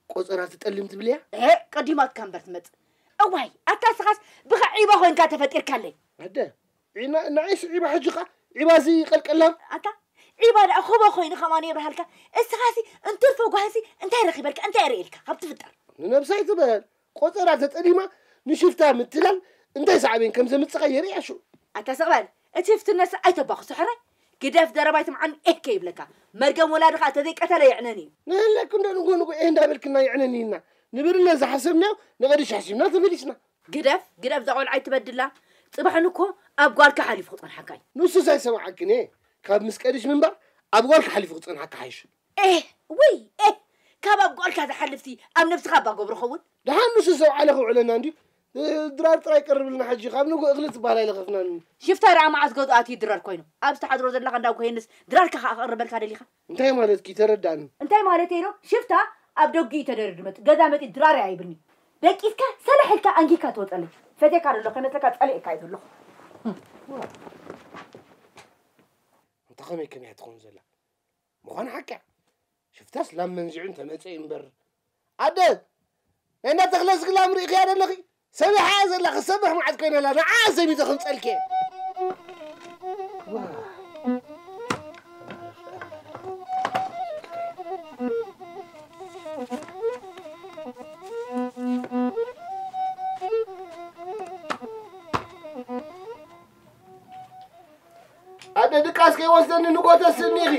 ቆጸራ ትጠልም ትብልያ? ኤ ቀዲማትካ እምበር ትመጽእ። እዋይ ኣታ ስኻስ ብኻ ዒባ ኮይንካ ተፈጢርካለይ። ኣደ ንዓይስ ዒባ ሕጂ ኸኣ ዒባ እዚ ቀልቀላም ኣታ ዒባ ደኣ ኹቦ ኮይኑ ከማን የብርሃልካ። እስኻሲ እንትርፎ ጓህሲ እንታይ ረኺበልካ እንታይ ርእየልካ ካብ ትፍጠር። ንነብሳ ኣይትበል ቆጸራ ተጠሊማ ንሽፍታ ምትላል እንታይ ሳዕቤን ከም ዘምጽኻ የርእያ ሽዑ። ኣታ ስቕ በል እቲ ሽፍትነትሲ ኣይተባኽሶ ሕራይ ግደፍ ዘረባ ኣይትምዓኒ ኤህ ከይብለካ። መርገም ወላድኻ ተዘይቀተለ የዕነኒ እዩ። ንህለክ እንዶ ንጎ ንጎ ኤህ እንዳበልክና የዕነኒ ኢልና ንብርነት ዝሓሰብናዮ ንቐድሽ ሓሲብና ተመሊስና። ግደፍ ግደፍ እዛ ቆልዓ ኣይትበድላ። ጽባሕ ንግሆ ኣብ ጓልካ ሓሊፉ ክጸንሓካ እዩ። ንሱስ ኣይሰምዓክን እየ። ካብ ምስ ቀድሽ ምንባር ኣብ ጓልካ ሓሊፉ ክጸንሓካ ሓይሽ። ኤህ ውይ ኤህ ካብ ኣብ ጓልካ ዝሓልፍሲ ኣብ ነብስኻ እባ ገብሮ ኸውን። ደሓን ንሱስ ኣብ ዓለ ከውዕለና እንድዩ። ድራር ጥራይ ቀርብልና ሕጂ ካብ ንግሆ እኽሊ ትበሃል ኣይለኸፍናን። ሽፍታ ደኣ መዓስ ገዝኡ ኣትዩ ድራር ኮይኑ ኣብ ዝተሓድሮ ዘለኻ እንዳ ጓሄንስ ድራርካ ከኣ ክቕርበልካ ደሊኻ። እንታይ ማለትኪ ተረዳኒ። እንታይ ማለተይ ኢሎ ሽፍታ ኣብ ደጉ እዩ ተደርድመጥ ገዛ መጺ ድራር ኣይብልኒ ደቂስካ ሰላሕ ኢልካ ኣንጊካ ትወጸለይ ፈቴካ ደሎ ከይመስለካ ጸሊእካ እዩ ዘለኹ። እንተ ኸመይ ከመይ እያ ትኸውን ዘላ ምዃኑ ሓቂ እያ። ሽፍታስ ላም መንዚዑ እንተመጸ እዩ እምበር ኣደ ናይ እንዳ ተኽለ ዝግላም ርኢኽያ ደለኺ? ሰቢሓ እያ ዘላ፣ ክሰብሕ መዓት ኮይና ኣላ፣ ንዓ ዘሚተ ከምጸልኪ እየ። ኣደ ድቃስ ከይወስደኒ ንጎተስኒ ኢኺ።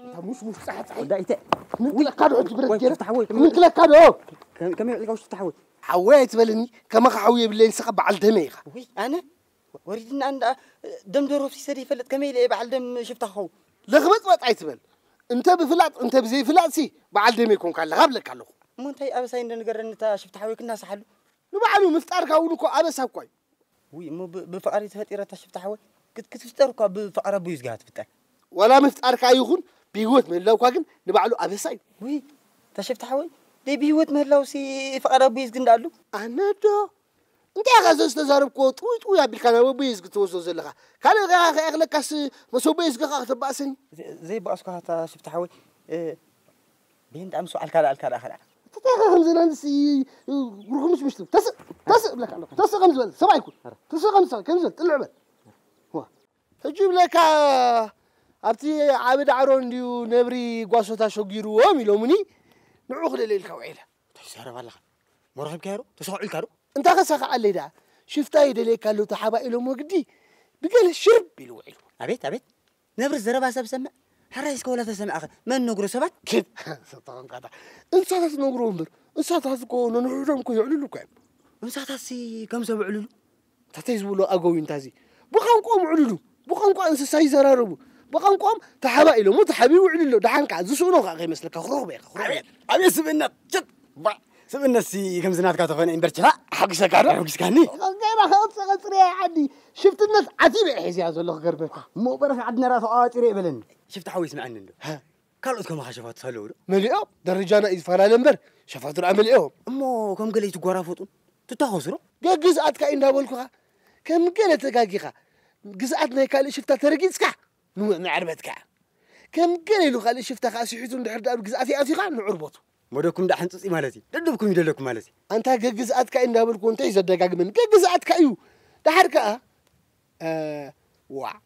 እታ ሙሽሙሽ ጻሕጻሒ ወዳኢተ። ምንክለካ ዶ ሕጂ ብረት ወይ ገይረ? ሽፍታ ሓወይ፣ ከመይ ምንክለካ ዶ? ከመይ ከመይ ዕልጋው ሽፍታ ሓወይ? ሓወይ ኣይትበለኒ፣ ከማኻ ሓው የብለይን፣ ንስኻ በዓል ደመ ኢኻ። ውይ ኣነ ወሪድና እንዳ ደም ደርሆ ፍሲሰ ዘይፈልጥ ከመይ ኢለ እየ በዓል ደም ሽፍታ ክኸውን? ለኽበጥበጥ ኣይትበል። እንተ ብፍላጥ እንተ ብዘይፍላጥሲ በዓል ደመ ይኮንካ ኣለኻ እብለካ ኣለኹ። እሞ እንታይ ኣበሳይ እንዶ ንገረኒ እታ ሽፍታ ሓወይ ክናሳሓሉ? ንባዕሉ ምፍጣርካ እውን እኮ ኣበሳ እኳ እዩ። ውይ እሞ ብፍቓር ተፈጢራ እታ ሽፍታ ሓወይ ክትፍጠር እኳ ብፍቓር ኣቦይ ዝግሃ ትፍጠር። ዋላ ምፍጣርካ ይኹን ብህይወት ምህላውካ ግን ንባዕሉ ኣበሳ እዩ። ውይ እታ ሽፍታ ሓወይ ደይ ብህይወት ምህላውሲ ፍቓር ኣቦይ ዝግንዳ ኣሉ። ኣነዶ እንታይ ኢኻ ዘዝተዛረብክዎ ጥውይ ጥውይ ኣቢልካ ናብ ኣቦይ ዝግትወስዶ ዘለኻ ካልእ ከኣ ከየኽለካስ መስ ኣቦይ ዝገኻ ከተባእሰኒ። ዘይባእስኳ እታ ሽፍታ ሓወይ ቤንዳ ምስ ወዓልካ ደኣልካ ደኣ ኸደዓ። እንታይ ኢኻ ከምዚ ናንስ ርኹምሽ ምሽቱ ተስእ ተስእ እብለካ ኣለኹ ተስእ ከም ዝበል ሰብኣይ ኩን ተስእ ከም ዝበል ከም ዝበል ጥልዕ በል ዋ ሕጂ እብለካ ኣብቲ ዓቢ ዳዕሮ እንድዩ ነብሪ ጓሶት ኣሸጒርዎም ኢሎምኒ ንዑ ክደልየልካ ውዒለ እንታይ ትዛረብ ኣለኻ መራኺብካዮ ዶ ተሳኺዑልካ ዶ እንታይ ከሳኽዓለይ ደኣ ሽፍታ ይደልየካ ኣሎ ተሓባኢሎሞ ግዲ ብገለ ሽርብ ኢሉ ውዒሉ ኣቤት ኣቤት ነብሪ ዘረባ ሰብ ሰምዕ ሕራይ እስከ ወላ ተሰምዐኸ መን ነግሮ ሰባት ክብ ሰብተኸንካታ እንስሳታት ነግሮ እምበር እንስሳታት እኮ ነንሕዶም እኮ የዕልሉ እኮ እዮም እንስሳታትሲ ከም ሰብ ዕልሉ እንታተይ ዝብሎ ኣገው እዩ እንታዚ ብቋንቋኦም ዕልሉ ብቋንቋ እንስሳ ይዘራረቡ ብቋንቋኦም ተሓባኢሎሞ ተሓቢኡ ውዕልሎ ደሓን ከዓ ዝስእኖ ከዓ ከይመስለካ ክረኽቦ ኢኻ ክረኽቦ ኣቤት ስብእነት ጭጥ ባ ስብእነትሲ ከምዚ ናትካ ተኾነ እምበር ችፋ ሓጉሰካ ዶ ኣሕጒስካኒ ገና ከቕፅቐፅር እየ ዓዲ ሽፍትነት ዓቲበ እየ ሒዝያ ዘለኹ ገርበካ እሞ በረኻ ዓድና ራ ተቋዋፂረ ይበለኒ ሽፍታ ሓወይ ስምዐኒ እንዶ ካልኦት ከማኻ ሸፋቱ ኣለዉ ዶ? መሊኦም፣ ደረጃና እዩ ዝፈላለ እምበር፣ ሸፋቱ ደኣ መሊኦም። እሞ ከም ገለ ይትጓራፈጡን ትታኸሱ ዶ? ገግዝኣትካ እዩ እንዳበልኩኻ፣ ከም ገለ ተጋጊኻ፣ ግዝኣት ናይ ካልእ ሽፍታ ተረጊጽካ፣ ንውዕ ንዕርበትካ። ከም ገለ ኢሉ ካልእ ሽፍታ ከኣ ስሒቱ እንድሕር ደኣ ኣብ ግዝኣት ይኣትዩኻ፣ ንዕርበቱ። መደኩም ደኣ ሕንጽጽ እዩ ማለት እዩ። ደደብኩም ይደለኩም ማለት እዩ። ኣንታ ገግዝኣትካ እዩ እንዳበልኩ እንታይ እዩ ዘደጋግመኒ? ገግዝኣትካ እዩ። ደሓር ከኣ፣ እ፣ ዋዕ።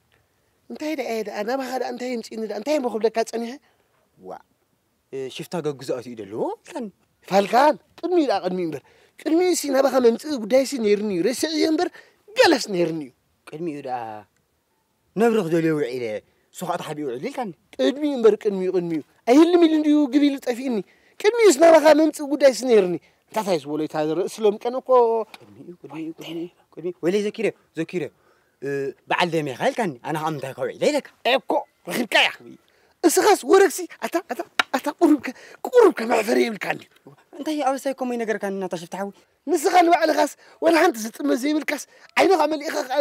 እንታይ ደኣ እየ ደኣ፣ ናባኻ ደኣ እንታይ የምጽእኒ ደኣ፣ እንታይ እሞ ክብለካ ጸኒሐ? ዋዕ። እ፣ ሽፍታ ገግዝኣት እዩ ደለዎ ኢልካኒ። ፋልካን፣ ቅድሚኡ ደኣ ቅድሚኡ እምበር። ቅድሚኡሲ ናባኻ መምጽኢ ጉዳይሲ ነይርኒ እዩ። ረሲዐዮ እምበር፣ ገለስ ነይርኒ እዩ። ቅድሚኡ ደኣ ነብሪ ክደልዮ ውዒለ፣ እሱ ኸኣ ተሓቢኡ ውዒሉ ኢልካኒ። ቅድሚኡ እምበር ቅድሚኡ፣ ቅድሚኡ። ኣይህልም ኢሉ እንድዩ ግብ ኢሉ ጠፊእኒ። ቅድሚኡስ ናባኻ መምጽኢ ጉዳይስ ነይርኒ። እንታታይስ በሎ፣ እታ ርእሲ ሎምቀን እኮ ቅድሚኡ፣ ቅድሚኡ፣ ቅድሚኡ፣ ቅድሚኡ። ወይለይ ዘኪረ፣ ዘኪረ። እ፣ በዓል ደሜኻ ኢልካኒ። ኣነ ኸኣ ምንታይ ከውዒለ ኢለካ። እኮ፣ ረኺብካያ። እስኻስ ወረግሲ፣ ኣታ፣ ኣታ፣ ኣታ ቁሩብከ፣ ቁሩብከ መሕፈሪ የብልካን ድዩ? እንታይ ኣበሳይ ኮሞ ይነገርካኒ፣ ኣታ ሽፍታ ሓወይ? ንስኻ ንባዕልኻስ ወላ ሓንቲ ዝጥመት ዘይብልካስ፣ ዓይንኻ መሊእኻ ከኣ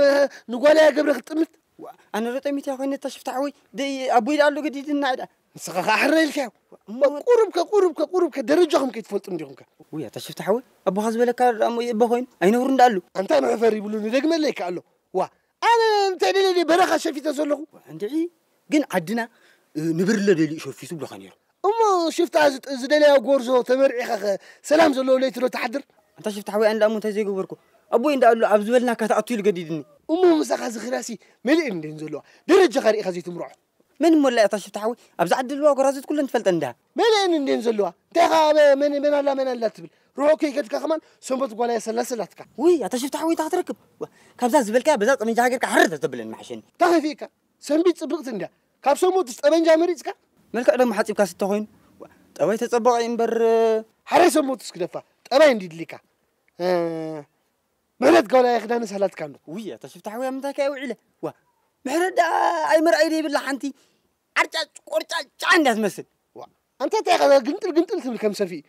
ንጓለይ ኣገብረ ክትጥምት? ዋ፣ ኣነ ዶ ጠሚተያ ኮይነ፣ ኣታ ሽፍታ ሓወይ? ደይ ኣቦይ ደኣ ኣሎ ገዲድና እዳ። ንስኻ ከኣ ሕረ ኢልካዮ። እሞ ቁሩብከ፣ ቁሩብከ፣ ቁሩብከ ደረጃኹም ከይትፈልጡ እንዲኹምከ። ውይ፣ ኣታ ሽፍታ ሓወይ፣ ኣቦኻ ዝበለካ ደኣ እሞ የቦ ኮይኑ ኣይነብሩን ደኣ ኣሉ። ኣንታ መሕፈሪ ይብሉ ንደግመለይ ከኣ ኣሎ። ዋ፣ ኣነ እንታይ ደለ ድየ በረኻ ሸፊተ ዘለኹ? እንድዒ፣ ግን ዓድና፣ እ፣ ንብርለ ደልዩ ሸፊቱ ብሎኻ ነይሩ። እሞ ሽፍታ ዝጥ-፣ ዝደለያ ጎርዞ ተመርዒኻኸ ሰላም ዘለዎ ለይቲ ዶ ትሓድር? ኣንታ ሽፍታ ሓወይ፣ ኣነ ደኣ እሞ እንታይ ዘይገበርኩ? ኣቦይ እንዳ ኣሎ ኣብ ዝበልናካ ትኣቱ ኢሉ ገዲድኒ። እሞ ምሳኻ ዝኽራሲ መሊእን እንደን ዘለዋ ደረጃኻ ርኢኻ ዘይትምርዖ? መን እሞ ኣላ እታ ሽፍታ ሓወይ? ኣብዚ ዓዲ ኣለዋ ጎራዙት ኩለን ትፈልጠን እንዳ። መሊእን እንደን ዘለዋ። እንታይ ኸኣ ኣብ መን፣ መን ኣላ፣ መን ኣላ ትብል? ርሑቕ ከይከድካ ከማን ሰንበት ጓል እያ ሰላሰላትካ። ውይ፣ ኣታ ሽፍታ ሓወይ፣ እንታይ ክትረክብ? ዋ፣ ካብዛ ዝበልካያ በዛ ጠመንጃ ሃገርካ ሕርር ተተብለን መሓሸኒ። እንታይ ከፊእካ? ሰንቢት ጽብቕቲ እንድያ። ካብ ሰሞትስ ጠበንጃ መሪጽካ? መልክዕ ደሞ ሓጺብካ ስተ ኮይኑ። ጠባይ ተጸበቐ እምበር። ሓደ ሰሞትስ ክደፋ። ጠባይ እንዲ ድሊካ። እ፣ ምሕረት ጋውላ ክዳንስ ሃላትካ እንዶ። ውይ፣ ኣታ ሽፍታ ሓወይ፣ ኣብ ምንታይ ከ ውዒለ? ዋ፣ ምሕረት ደኣ ኣይመርኣይ ደይብላ ሓንቲ። ዓርጫጭ ቆርጫጭ ጫ እንድያ ትመስል። ዋ፣ ኣንታ እንታይ ኢኻ ግንጥል ግንጥል ትብል ከም ሰፍኢ?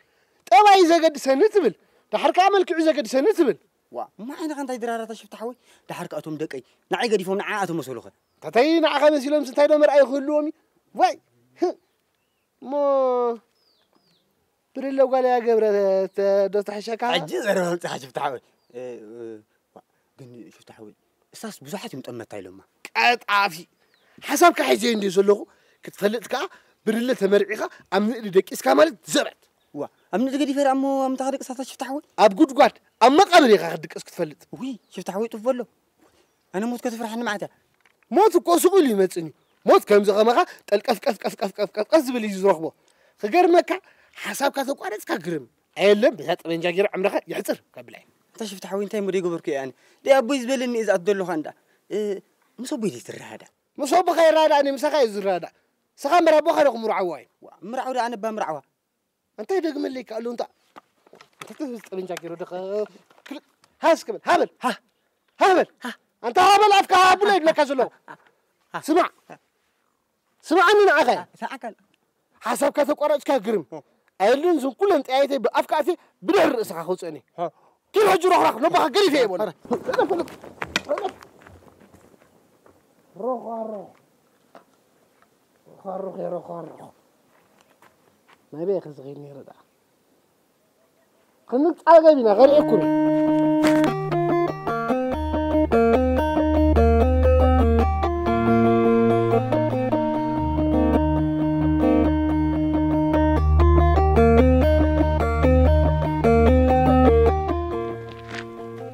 ጠባይ ዘገድሰኒ ትብል። ደሓር ከኣ መልክዑ ዘገድሰኒ ትብል። ዋ፣ እሞ ዓይንኻ እንታይ ድራራ ኣታ ሽፍታ ሓወይ? ደሓር ከኣ እቶም ደቀይ ንዓይ ገዲፎም ንዓኣ ተመሰሉኸ? ታተይ ንዓኻ መሲሎምስ እንታይ ዶ መርኣይ ክህልዎም እዩ? ዋይ! ህእ! እሞ ብርለ ጓል እያ ገብረ ተ-፣ ዶ ተሕሸካ? ሕጂ ዘረባ ኣምጺኻ ሽፍታ ሓወይ። እ፣ እ፣ ዋ፣ ግን ሽፍታ ሓወይ፣ እሳስ ብዙሓት እዮም ጠመታ ኢሎማ። ቀጣፊ! ሓሳብካ ሒዘዮ እንድየ ዘለኹ፣ ክትፈልጥ ከኣ ብርለ ተመርዒኻ ኣብ ንእዲ ደቂስካ ማለት ዘበት። ዋ፣ ኣብ ንእዲ ገዲፈ ደኣ እሞ ኣብ ምንታይ ክደቅሳ እታ ሽፍታ ሓወይ? ኣብ ጉድጓድ፣ ኣብ መቓብር ኢኻ ክትድቅስ ክትፈልጥ። ውይ፣ ሽፍታ ሓወይ ጡፍ በሎ። ኣነ ሞት ከትፍርሓኒ መዓት እያ። ሞት እኮ ስቕ ኢሉ ይመጽእን እዩ። ሞት ከምዚ ከማኻ ጠልቀፍ ቀፍ ቀፍ ቀፍ ቀፍ ቀፍ ቀፍ ዝብል እዩ ዝረኽቦ። ክገርመካ፣ ሓሳብካ ተቋረጽካ ግርም። ኣየለም፣ በዛ ጠበንጃ ገይረ ዕምረኻ የሕጽር ከብላ እየ። እንታይ ሽፍታ ሓወይ፣ እንታይ እሞ ደይገበርኩ እየ ኣነ? ደይ ኣቦይ ዝበለኒ እየ ዝኣቱ ዘለኹ እንዳ። እ፣ ምስ ኣቦይ ደይ ትረዳዳእ? ምስ ኣቦኻ ይረዳዳእ፣ ኣነ ምሳኻ እየ ዝረዳዳእ። ንስኻ እምበር ኣቦኻ ዶ ክምርዓዋ እዩ? ዋ፣ ምርዓው ደኣ ኣነ እባ ምርዓዋ። እንታይ ደግመለይ ከኣሉ እንታ፣ እንታይ ተዝብል ጠበንጃ ገይሩ ደኸ-፣ ክል-፣ ሃስ ክብል፣ ሃበል፣ ሃ፣ ሃበል። ኣንታ ሃበል ኣፍካ ሃቡለ ይብለካ ዘሎ። ስማዕ፣ ስማዕኒ ንዓኸ። ሓሳብካ ተቋረጽካ ግርም። ኣየልን ዝን ኩለን ጠያይተይ ብኣፍካ ኣትየ ብድሕሪ ርእስኻ ከውፅእኒ። ኪድ ሕጂ ሮኽራኽ፣ ሎባኻ ገሪፈ እየ በሎ። ሮኻሮ። ሮኻሮ፣ ሮኻሮ። ናይ በይ ክዝኺድ ነይሩ ደኣ። ክንጻገብ ኢና፣ ከርእየኩም።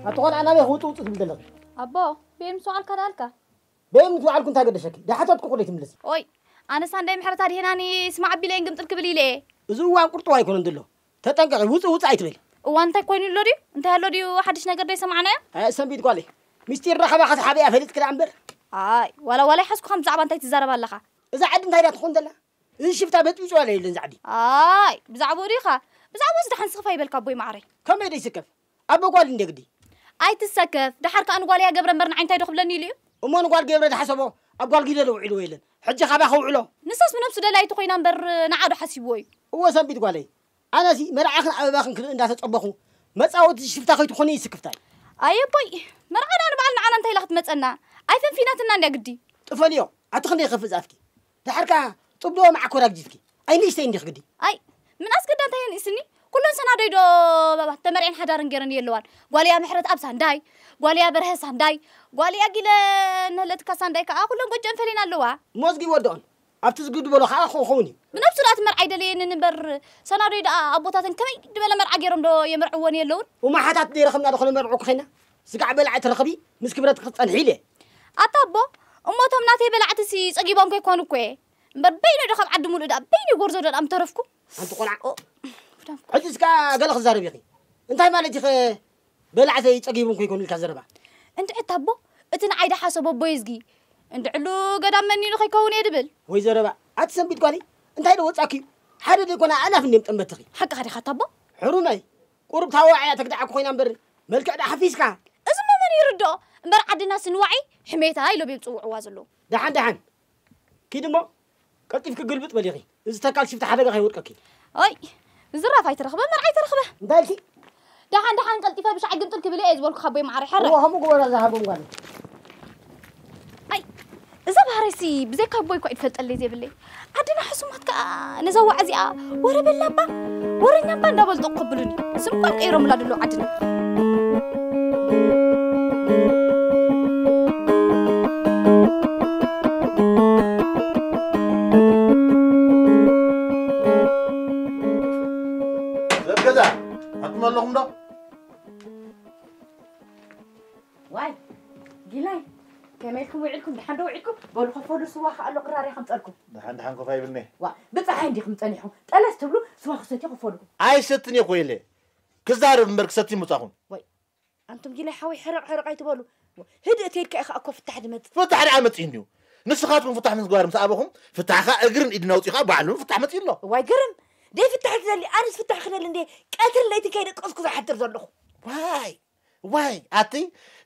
ኣቲ ቆልዓ ናበይ ክውጽእ ውጽእ ትብል ዘለኺ? ኣቦ፣ ብየምስ ዋዕልካ ዳልካ? በየምስ ዋዕልኩ እንታይ ገደሸኪ? ዳሓተትኩ እኮ ዘይትምልሲ። ኦይ፣ ኣነሳ እንዳይ ምሕረት ኣድሄናኒ ስማዕ ኣቢለየን ግምጥል ክብል ኢለ እየ። እዚ እዋን ቁርጥዋ ኣይኮነን ዘሎ። ተጠንቀቂ፣ ውጽእ ውጽእ ኣይትበሊ። እዋን እንታይ ኮይኑ ኣሎ ድዩ? እንታይ ኣሎ ድዩ? ሓድሽ ነገር ዶ ይሰማዕናዮ? ኣይ፣ ሰንቢት ጓለይ። ምስጢር ረኸባ ከተሓብያ ፈሊጥኪ ደኣ እምበር። ኣይ፣ ዋላ ዋላ ይሓዝኩኻ ብዛዕባ እንታይ ትዛረብ ኣለኻ? እዛ ዓዲ እንታይ ድያ ትኾን ዘላ? እዚ ሽፍታ በጥቢጽዋ የለን ዛዕዲ። ኣይ፣ ብዛዕባኡ ዲኻ? ብዛዕባኡስ ደሓን ስኽፍ ኣይበልካ ኣቦይ ማዕረይ። ከመይ ደይስከፍ? ኣቦ ጓል እንደ ግዲ። ኣይትሰከፍ። ደሓር ከኣ ንጓል እያ ገብረ እምበር ንዓይ እንታይ ዶ ክብለኒ ኢሉ እዩ? እሞ ንጓል ገብረ ዝሓሰቦ ኣብ ጓል ጊደሎ ውዒልዎ የለን። ሕጂ ካባ ከውዕሎ። ንሳስ ብነብሱ ደላይቲ ኮይና እምበር ንዓ ዶ ሓሲብዎ እዩ? እወ ሰንቢት ጓለይ። ኣነሲ መርዓኽን ኣበባኽን ክርኢ እንዳተጸበኹ መጻወቲ ሽፍታ ከይትኾኒ ይስክፍታይ። ኣየ ኣቦይ፣ መርዓና ንበዓል ንዓና እንታይ ኢላ ክትመጸና? ኣይፈንፊናትና እንድያ ግዲ። ጥፈልዮ፣ ኣቲ ክንደይ ይኸፍእ ዝኣፍኪ? ደሓር ከኣ ጽቡቕ መዓኮር ኣብዚትኪ። ኣይ ንእሽተይ እንዲኽ ግዲ። ኣይ፣ ምን ኣስገዳ እንታይ የንእስኒ? ኩለን ሰናዶይ ዶ ባባ ተመርዕን ሓዳርን ገይረን የለዋን። ጓልያ ምሕረት ኣብ ሳንዳይ፣ ጓልያ በርሀ ሳንዳይ፣ ጓልያ ጊለ ነህለትካ ሳንዳይ ከኣ ኩለን ጎጆን ፈሊና ኣለዋ። ሞዝጊ ወደኦን ኣብቲ ዝግድበሎ ከኣ ክኸውን እዩ። ብነብሱ ደኣ ትመርዓ ኣይደለየንን እምበር ሰናዶይ ደኣ ኣቦታተን ከመይ ዝበለ መርዓ ገይሮም ዶ የመርዕወን የለውን? እሞ ሓታት ዘይረኸብና ዶ ክነመርዑ ክኸና? ስጋዕ በላዕ ትረኽቢ ምስ ክብረት ክትጸንሒ ኢለ። ኣታ ኣቦ፣ እሞ እቶም ናተይ በላዕትሲ ጸጊቦም ከይኮኑ እኮ እየ። እምበር በይነይ ዶ ካብ ዓዲ ሙሉእ ደኣ በይነይ ጎርዞ ዶ ደኣ ምተረፍኩ? ሓንቲ ቆልዓ። ኦ፣ ጉዳም። ሕጂ እስካ ገለ ክዛረብ ኢኺ። እንታይ ማለት ኢኺ? በላዕተይ ጸጊቦም ከይኮኑ ኢልካ ዘረባ። እንድዒ ኣታ ኣቦ፣ እቲ ንዓይ ደሓሰቦ ኣቦ የዝጊ። እንድዕሉ ገዳም መኒኑ ከይከውን እየ ድብል። ወይ ዘረባ። ኣቲ ሰንቢት ጓለይ፣ እንታይ ዶ ወጻኪ? ሓደ ዘይኮነ ኣላፍ እንድዮም ጠንበትኺ። ሓቅኻ ዲኻ ኣታ ኣቦ? ሕሩመይ፣ ቁሩብ ታዋዕ እያ ተግዳዓኩ ኮይና እምበር፣ መልክዕ ደኣ ሓፊስካ። እዚ እሞ መን ይርድኦ? እምበር ዓድና ስንዋዒ ሕሜታ ኢሎም እዮም ዝጽውዕዋ ዘለዉ። ደሓን ደሓን። ኪድ እሞ፣ ቀልጢፍኪ ግልብጥ በሊኺ። እዚ ተካል ሽፍታ ሓደጋ ከይወድቀኪ። ኦይ፣ ዝራፍ ኣይትረኽበ፣ መርዓ ኣይትረኽበ። እንታይ ኢልኪ? ደሓን ደሓን ቀልጢፈ ብሻዕ ግምጥል ክብል እየ ዝበልኩ ካቦይ ማዕረ ሕረ። እዎ፣ ከምኡ ግበራ ዝሃቦም ጓል። ኣይ፣ እዛ ባህረይሲ ብዘይካ ኣቦይ እኳ እዩ ዝፈልጠለይ ዘይብለይ። ዓድና ሕሱማት ከኣ ነዛ ዋዕ እዚኣ ወረ በላ እባ፣ ወረኛ እባ እንዳበሉ ጠቕ ከብሉኒ። ስም እኳ ቀይሮምላ ደለዉ ዓድና። ሰብ ገዛ፣ ኣቱም ኣለኹም ዶ? ዋይ፣ ጊላይ፣ ከመይ ኢልኩም ውዒልኩም? ደሓን ዶ ውዒልኩም? በሉ፣ ኮፍ በሉ፣ ስዋ ከኣ ኣሎ፣ ቅራር እየ ከምጸልኩም። ደሓን ደሓን ኮፍ ኣይብልኒ። ዋ፣ ብጸሓይ እንዲኹም ጸኒሕኩም። ጠለስ ትብሉ፣ ስዋ ክሰትዩ ኮፍ በሉ። ኣይሰትን እየ እኮ ኢለ። ክዛረብ እምበር ክሰቲ ምጻኹም። ወይ፣ ኣንቱም ጊላይ ሓወይ፣ ሕርቕ ሕርቕ ኣይትበሉ። ህድእ ተይልካ ኢኻ እኮ ፍታሕ ድመጽእ። ፍታሕ ደኣ መጺኡ እንድዩ። ንስኻትኩም ፍታሕ ምስ ግባር ምስ ኣበኹም፣ ፍታሕኻ እግርን ኢድን ኣውጺእኻ ባዕሉ ፍታሕ መጺኡ ኣሎ። እዋይ፣ ግርም። ደይ ፍታሕ ትደሊ፣ ኣነስ ፍታሕ ክደሊ እንዴ ቀትርን ለይትን ከይደቀስኩ ዝሓድር ዘለኹ። ዋይ፣ ዋይ፣ ኣቲ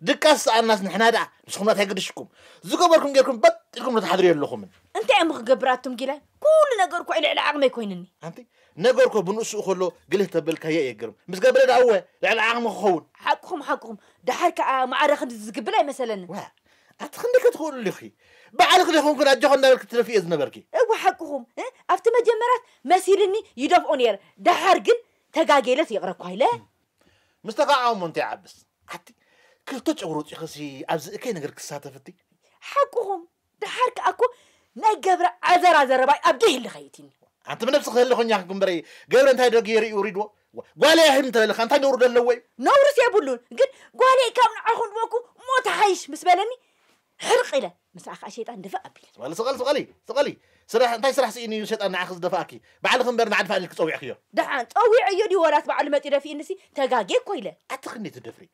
ድቃስ ሰኣናስ ንሕና ደኣ፣ ንስኹም እንታይ ግድሽኩም? ዝገበርኩም ጌርኩም በጥ ኢልኩም ትሓድሩ የለኹምን። እንታይ እሞ ክገብር ኣቱም ጊላይ? ኩሉ ነገር እኮ ልዕሊ ዓቕመይ ኮይኑኒ። ኣንቲ ነገር እኮ ብንእስኡ ከሎ ግልህ ተበልካዮ የገርም። ምስ ገብረ ደኣ እወ፣ ልዕሊ ዓቕሚ ክኸውን። ሓቅኹም፣ ሓቅኹም። ደሓር ከኣ ማዕረ ክንዲ ዝግብል ኣይመሰለንን። ዋ፣ ኣቲ ክንደይ ክትኽእሉ ኢኺ? ባዕልኺ ደይኮንኩን ኣጆኺ እንዳበልኪ ትደፍእዮ ዝነበርኪ። እወ፣ ሓቅኹም። እ? ኣብቲ መጀመርያስ መሲልኒ ይደፍኦ ነይረ። ደሓር ግን ተጋጌለስ ይቕረ እኳ ኢለ። ምስ ተቃወሙ እንታይ ይዓብስ? ኣቲ ክልተ ጨጉሪ ወፂእኽሲ ኣብዚ እከይ ነገር ክሳተፍ እቲ? ሓቅኹም። ደሓር ከኣ እኮ ናይ ገብረ ዓዘራ ዘረባይ ኣብ ደይ ህልኸ የእቲኒ። ኣንቲ ብነብሲ ክህሊ ኮኛ ክንበረይ ገብረ እንታይ ዶ ገይሩ እዩ ውሪድዎ? ጓለይ ኣይህብን እንተበለካ እንታይ ነውሪ ዶ ኣለዎ እዩ? ነውርስ የብሉን፣ ግን ጓለይ ካብ ንዓኹም ዝበኩ ሞት ሓይሽ ምስ በለኒ ሕርቕ ኢለ ምስኣ ከኣ ሸይጣን ድፍእ ኣቢለ። ስቐሊ፣ ስቐሊ፣ ስቐሊ፣ ስቐሊ። ስራሕ፣ እንታይ ስራሕ ስኢኑ እዩ ሰይጣን ንዓኺ ዝደፍኣኪ? ባዕልኺ እምበር ንዓ ድፋእኒ ኢልኪ ጸዊዕክዮ። ደሓን ጸዊዐዮ ድዩ ወላስ ባዕሉ መጺኡ ደፊእንሲ ተጋግየ እኮ ኢለ። ኣቲ ክንደይ ትደፍሪ?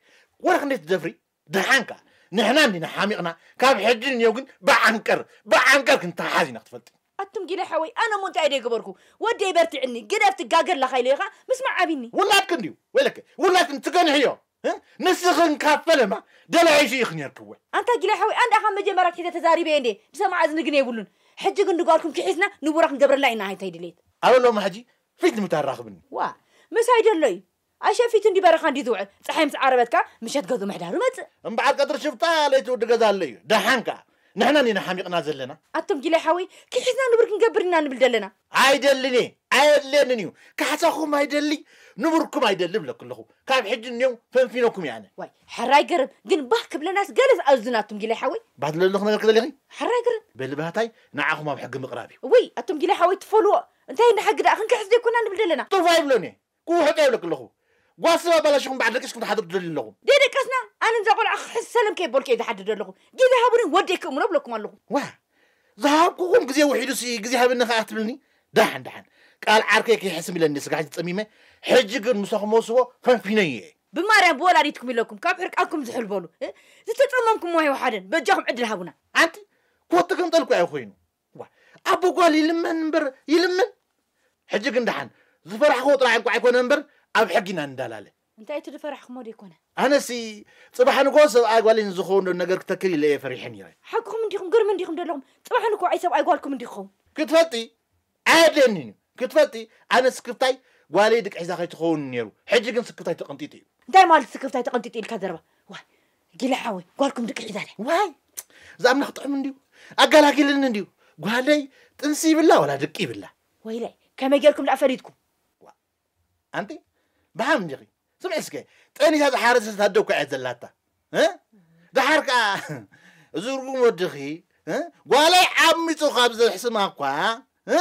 ወላ ክንደይ ትደፍሪ? ደሓን ከኣ ንሕና እንዲና ሓሚቕና፣ ካብ ሕጂ ንየው ግን ብዓንቀር፣ ብዓንቀር ክንተሓሓዝ ኢና ክትፈልጢ። ኣቱም ጊለ ሓወይ፣ ኣነ እሞ እንታይ ደይገበርኩ? ወደይ በርትዕኒ፣ ግደፍ ትጋገ ኣለኻ ኢለ ኢኻ ምስማዕ ዓቢኒ። ውላድኪ እንድዩ፣ ወይለከ፣ ውላድኪ ትገንሕዮ። እ? ንስኽን ካብ ፈለማ ደላይሽ ኢኽን ነርክወ። ኣንታ ጊለ ሓወይ፣ ኣንዳ ካብ መጀመርያ ኣትሒዘ ተዛሪበ እንዴ፣ ዝሰማዕ እዝኒ ግን የብሉን። ሕጂ ግን ንጓልኩም ክሒዝና ንቡራ ክንገብረላ ኢና፣ እንታይ ድሌት? ኣበ ሎሚ ሕጂ ፊት ንምት ኣራኽብኒ። ዋ፣ ምሳይ ደሎ እዩ። ኣሸፊቱ እንዲ በረኻ እንዲ ዝውዕል፣ ጸሓይ ምስ ዓረበት ከኣ ምሸት ገዝኡ ምሕዳሩ መጽእ። እምበዓል ቀትሪ ሽፍታ ለይቲ ወዲ ገዛ ኣሎ እዩ። ደሓን ከኣ ንሕና እንዲና ሓሚቕና ዘለና። ኣቱም ጊለ ሓወይ፣ ክሒዝና ንቡር ክንገብር ኢና ንብል ዘለና። ኣይደልን እየ፣ ኣየድልየንን እዩ። ካሕሳኹም ኣይደሊ፣ ንቡርኩም ኣይደሊ እብለኩ ኣለኹ። ካብ ሕጂ እንዮም ፈንፊነኩም እየ ኣነ። ዋይ፣ ሕራይ ገርም፣ ግን ባህ ክብለናስ ገለስ ኣዝዙና ኣቱም ጊለ ሓወይ። ባህ ትብለለኹ ነገር ክደሊኺ? ሕራይ ገርም። በሊ ባህታይ ንዓኹም ኣብ ሕጊ ምቕራብ እዩ። እውይ፣ ኣቱም ጊለ ሓወይ ትፈልዎ። እንታይ እንዳ ሕጊ ደኣ ክንክሕስ ዘይኮና ንብል ዘለና። ጡፍ ኣይብሎን እየ። ክውሕጦ ይብለክ ኣለኹ። ጓስብ ኣባላሽኹም በዓል ደቂስኩም ትሓድሩ ትደልዩ ኣለኹም። ደይ ደቀስና፣ ኣነ ንዛ ቆልዓ ክሕዝ ሰለም ከይበልኩ እየ ዝሓድር ዘለኹ። ግዜ ሃቡኒ ወደይ ክእምኖ እብለኩም ኣለኹ። ዋ፣ ዝሃብኩኹም ግዜ ውሒዱሲ ግዜ ሃብኒ ከኣ ክትብልኒ? ደሓን፣ ደሓን። ቃል ዓርከይ ከይሕስም ኢለኒ ስጋሕ ተጸሚመ። ሕጂ ግን ምሳኹም ወስዎ ፈንፊነዮ እየ። ብማርያም ብወላዲትኩም ኢለኩም ካብ ሕርቃኩም ዝሕል በሉ። እ? ዝተጸመምኩምዎ ኣይወሓደን። በጃኹም ዕድል ሃቡና። ኣንቲ ኮቲ ገምጠልኩ ኣዩ ኮይኑ። ዋ፣ ኣቦ ጓል ይልመን እምበር ይልመን። ሕጂ ግን ደሓን ዝፈራሕክዎ ጥራይ እንቋዕ ኣይኮነ እምበር ኣብ ሕጊ ኢና ንዳላለ። እንታይ እቲ ዝፈራሕኩሞ ደይኮነ? ኣነሲ ጽባሕ ንግሆ ሰብኣይ ጓለይ ንዝኸውን ዶ ነገር ክተክል ኢለ እየ ፈሪሐ ነይረ። ሓቅኹም እንዲኹም፣ ግርም እንዲኹም ዘለኹም። ጽባሕ ንግሆ ኣይ ሰብኣይ ጓልኩም እንዲኹም። ክትፈልጢ ኣየድልየንን እዩ። ክትፈልጢ ኣነ ስክፍታይ ጓለይ ድቂ ሒዛ ከይትኸውን ነይሩ። ሕጂ ግን ስክፍታይ ተቐንጢጡ እዩ። እንታይ ማለት ስክፍታይ ተቐንጢጡ ኢልካ ዘረባ? ዋይ፣ ጊለ ሓወይ፣ ጓልኩም ድቂ ሒዛ ድያ? ዋይ፣ እዚ ኣምላኽ ጥዑም እንድዩ። ኣጋላጊልኒ እንድዩ። ጓለይ ጥንሲ ይብላ ወላ ድቂ ይብላ? ወይለይ፣ ከመይ ጌርኩም ደኣ ፈሊጥኩም? ኣንቲ ብሓም እንዲኺ። ስምዒ እስከ፣ ጠኒሳ ዝሓረሰት ኣደ እኮ እያ ዘላታ። እ? ደሓር ከኣ እዚ ርጉም ወድኺ፣ እ? ጓለይ ዓሚጹ ካብ ዘሕስማ እኳ፣ እ?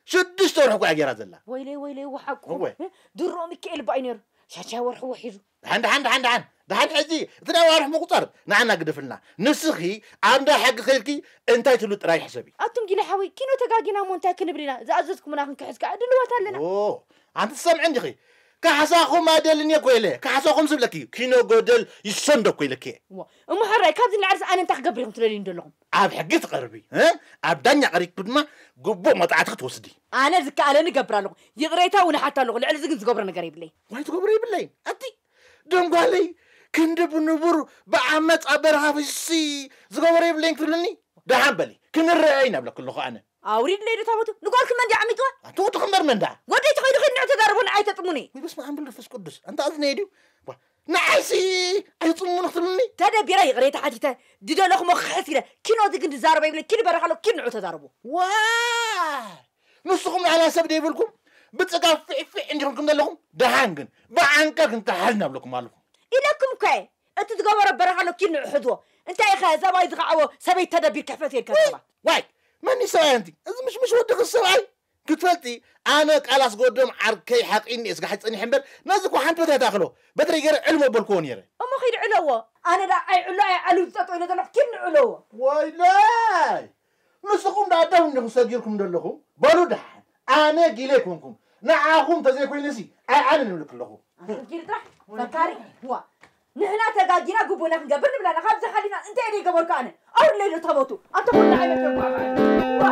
ሽዱሽተ ወርሒ እኮ እያ ጌራ ዘላ። ወይለይ፣ ወይለይ፣ ወሓቁ። እወ። እ? ድሮ ሚካኤል ባይ ነይሩ። ሻሻይ ወርሒ ውሒዱ። ደሓን፣ ደሓን፣ ደሓን፣ ደሓን። ደሓን ሕጂ እቲ ናይ ኣዋርሕ ምቁጻር ንዓና ግደፍልና። ንስኺ ኣብ እንዳ ሕጊ ከይድኪ እንታይ ትብሉ ጥራይ ሕሰቢ። ኣቱም ጊለ ሓወይ፣ ኪኖ ተጋጊና እሞ እንታይ ክንብል ኢና? ዝኣዘዝኩምና ክንክሕዝ ከኣ ድልዋት ኣለና። ኦ፣ ኣንቲ ትሰምዒ እንዲኺ? ካሕሳኹም ኣይደልን እየ እኮ ኢለ። ካሕሳኹም ዝብለኪ ኪኖ ጎደል ይሰንዶ እኮ ኢለኪ እየ። እሞ ሕራይ፣ ካብዚ ንላዕሊስ ኣነ እንታይ ክገብር ኢኹም ትደልዩኒ ዘለኹም? ኣብ ሕጊ ትቐርቢ፣ እ? ኣብ ዳኛ ቀሪብኪ ድማ ግቡእ መቕጻዕቲ ክትወስዲ። ኣነ ዝከኣለኒ እገብር ኣለኹ። ይቕሬታ እውን እሓት ኣለኹ። ልዕሊ እዚ ግን ዝገብሮ ነገር የብለይ። ዋይ ትገብሮ የብለይ። ኣቲ ደንጓለይ ክንዲ ብንቡር ብዓመፅ ኣብ በረኻ ፈሲሲ ዝገበሮ የብለይን ክትብልኒ? ደሓን በሊ፣ ክንረኣይ ኢና ብለኪ ኣለኹ ኣነ። ኣውሪድለይ ዶ ታቦቱ? ንጓልኪ መን ድዩ ዓሚፅዋ? ኣቲ ወዲ ክንበር መን ደኣ? ወደይ ተኸይዱ ኺድ ንዕ ተዛረቦ ንዓይ ተጥሙኒ። ወይ በስመ ኣብ ወወልድ ወመንፈስ ቅዱስ። ኣንታ ኣዝነየ ድዩ? ዋ፣ ንዓይሲ ኣይፅሙኑ ክትብልኒ? ተደቢረ ይቕሬታ ሓቲተ፣ ድደለኹሞ ክሕስ ኢለ፣ ኪኖ እዚ ግን ዝዛረቦ የብለይ፣ ኪድ በረኻ ኣሎ፣ ኪድ ንዑ ተዛረቡ። ዋ! ንስኹም ንዓና ሰብ ደይብልኩም፣ ብፅጋብ ፊዕፊዕ እንዲኹም ዘለኹም፣ ደሓን ግን ብዓንቀር ክንተሓዝ እናብለኩም ኣለኹ። ኢለኩም እኮ እየ። እቲ ዝገበሮ በረኻ ኣሎ፣ ኪድ ንዑ ሕዝዎ። እንታይ ኢኸ ሰብኣይ ዝኸዓቦ ሰበይቲ ተደቢር ክሕፈት የልካ ውይ! ዘረባ? ዋይ! መን እዩ ሰብኣይ ኣንቲ? እዚ ምሽምሽ ወዲ ኽስ ሰብኣይ? ክትፈልጢ፣ ኣነ ቃል ኣስገዶም ዓርከይ ሓቒኒ እየ ስጋሕ ጸኒሐ እምበር፣ ነዚ እኮ ሓንቲ በትሪ ኣይትኣኽሎ። በትሪ ገይረ ዕልሞ በልክዎ ነይረ። እሞ ኺድ ዕለዎ። ኣነ ደኣ ኣይዕሎ ኣይዓሉ ዝጠጠው ኢለ ዘለኹ፣ ኪድ ንዕለዎ። ወይለይ! ንስኹም ደኣ ኣዳም እንዲኹም ሰጊርኩም ዘለኹም፣ በሉ ደሓን። ኣነ ጊለ ኣይኮንኩም። ንዓኹም ተዘይኮይነሲ፣ ኣይዓልን እብልክ ኣለኹ። ኣንተ ጊል ጥራሕ፣ ፈካሪ፣ ዋ። ንሕና ተጋጊና ግቡእና ክንገብር ንብላና፣ ካብዚ ሓሊፍና እንታይ ደይ ገበርኩ ኣነ? ኣውለይ ዶ ተሞቱ? ኣንተ ኩሉ ዓይነት ተጓባዕ። ዋ።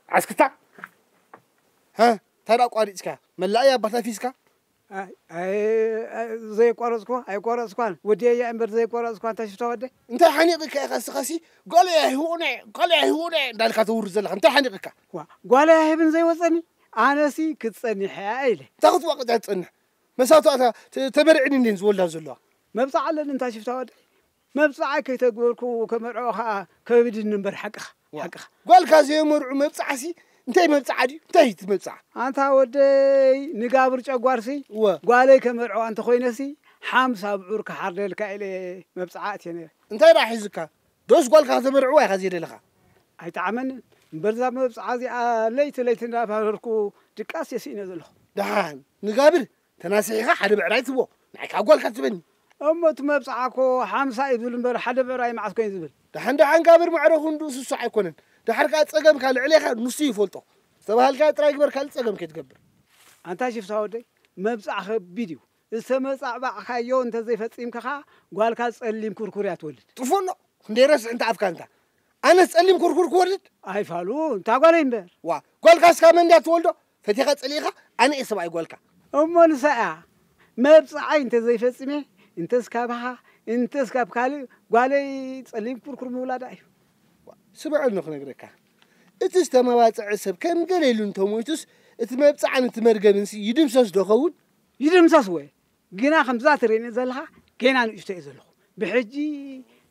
ዓስክታ? ሃ? እንታይ ደኣ ኣቋሪጽካ? መላእ ኣባታት ሒዝካ? ኣይ፣ ኣይ፣ ኣይ፣ ዘየቋረጽኩ፣ ኣይቋረጽኳን። ወዲየያ እምበር ዘየቋረጽኳ፣ እንታይ ሽፍታ ወደይ? እንታይ ሓኒቕካ ኢኻ እስኻሲ? ጓለይ ኣይህውነ፣ ጓለይ ኣይህውነ እንዳልካ ተውርድ ዘለኻ፣ እንታይ ሓኒቕካ? ዋ፣ ጓለይ ኣይህብን ዘይወጸኒ? ኣነሲ ክትጸኒሕ እያ ኢለ። እንታይ ክትዋቕጥ እያ ትጸንሕ? መሳቱ ኣታ ተ-፣ ተመርዕኒ እንዴን ዝወልዳ ዘለዋ? መብጻዕ ኣለኒ፣ እንታይ ሽፍታ ወደይ? መብጻዓይ ከይተግበርኩ ከመርዖ ኸኣ ከብድኒ እምበር ሓቅኻ፣ ዋ። ሓቅኻ። ጓልካ ዘየመርዑ መብጻዕሲ እንታይ መብጻዓ ድዩ? እንታይ እዩ እቲ መብጻዓ? ኣንታ ወደይ ንጋብር ጨጓርሲ እወ። ጓለይ ከመርዖ እንተኾይነሲ ሓምሳ ብዑር ክሓርደልካ ኢለ መብጻዓ ኣትየ ነይረ። እንታይ ደኣ ሒዙካ? ዶስ ጓልካ ከተመርዕዋ ኢኻ ዘየደለኻ? ኣይጠዓመንን። እምበር እዛ መብጻዓ እዚኣ ለይቲ ለይቲ እንዳባረርኩ ድቃስ የስኢነ ዘለኹ። ደሓን ንጋብር ተናሲሒኻ ሓደ ብዕራይ ትቦ። ንዓይ ካብ ጓልካ ትበኒ። እሞ እቲ መብጻዓ እኮ ሓምሳ እዩ ዝብል እምበር ሓደ ብዕራይ መዓስ ኮይኑ ዝብል? ደሓን ደሓን ጋብር ማዕረ ክንድኡ ስሱዕ ኣይኮነን። ደሓር ከኣ ጸገምካ ልዕሌኻ ንሱ ይፈልጦ። ዝተባሃልካዮ ጥራይ ግበር፣ ካልእ ጸገም ከይትገብር። ኣንታ ሽፍታ ወደይ፣ መብጻዓ ከቢድ እዩ። ዝተመጻዕባዕካዮ እንተዘይፈጺምካ ኸኣ ጓልካ ጸሊም ኩርኩር እያ ትወልድ። ጥፎ ኣሎ። ክንደይ ረስሕ እንተ ኣፍካ እንታ። ኣነስ ጸሊም ኩርኩር ክወልድ? ኣይፋሉ፣ እንታ ጓለይ እምበር። ዋ፣ ጓልካ እስካ መን ድያ ትወልዶ? ፈቲኻ ጸሊእኻ፣ ኣነ እየ ሰብኣይ ጓልካ። እሞ ንሳ እያ። መብጽዓይ እንተ ዘይፈጺመ፣ እንተስ ካባኻ፣ እንተስ ካብ ካልእ፣ ጓለይ ጸሊም ኩርኩር ምውላዳ እዩ። ስምዐኒ ክነግረካ። እቲ ዝተመባጽዐ ሰብ ከም ገለ ኢሉ እንተሞይቱስ፣ እቲ መብጽዓን እቲ መርገምንሲ ይድምሰስ ዶ ኸውን? ይድምሰስ ወ? ግና ከምዛ ትርእየኒ ዘለኻ፣ ገና ንእሽቶ እየ ዘለኹ። ብሕጂ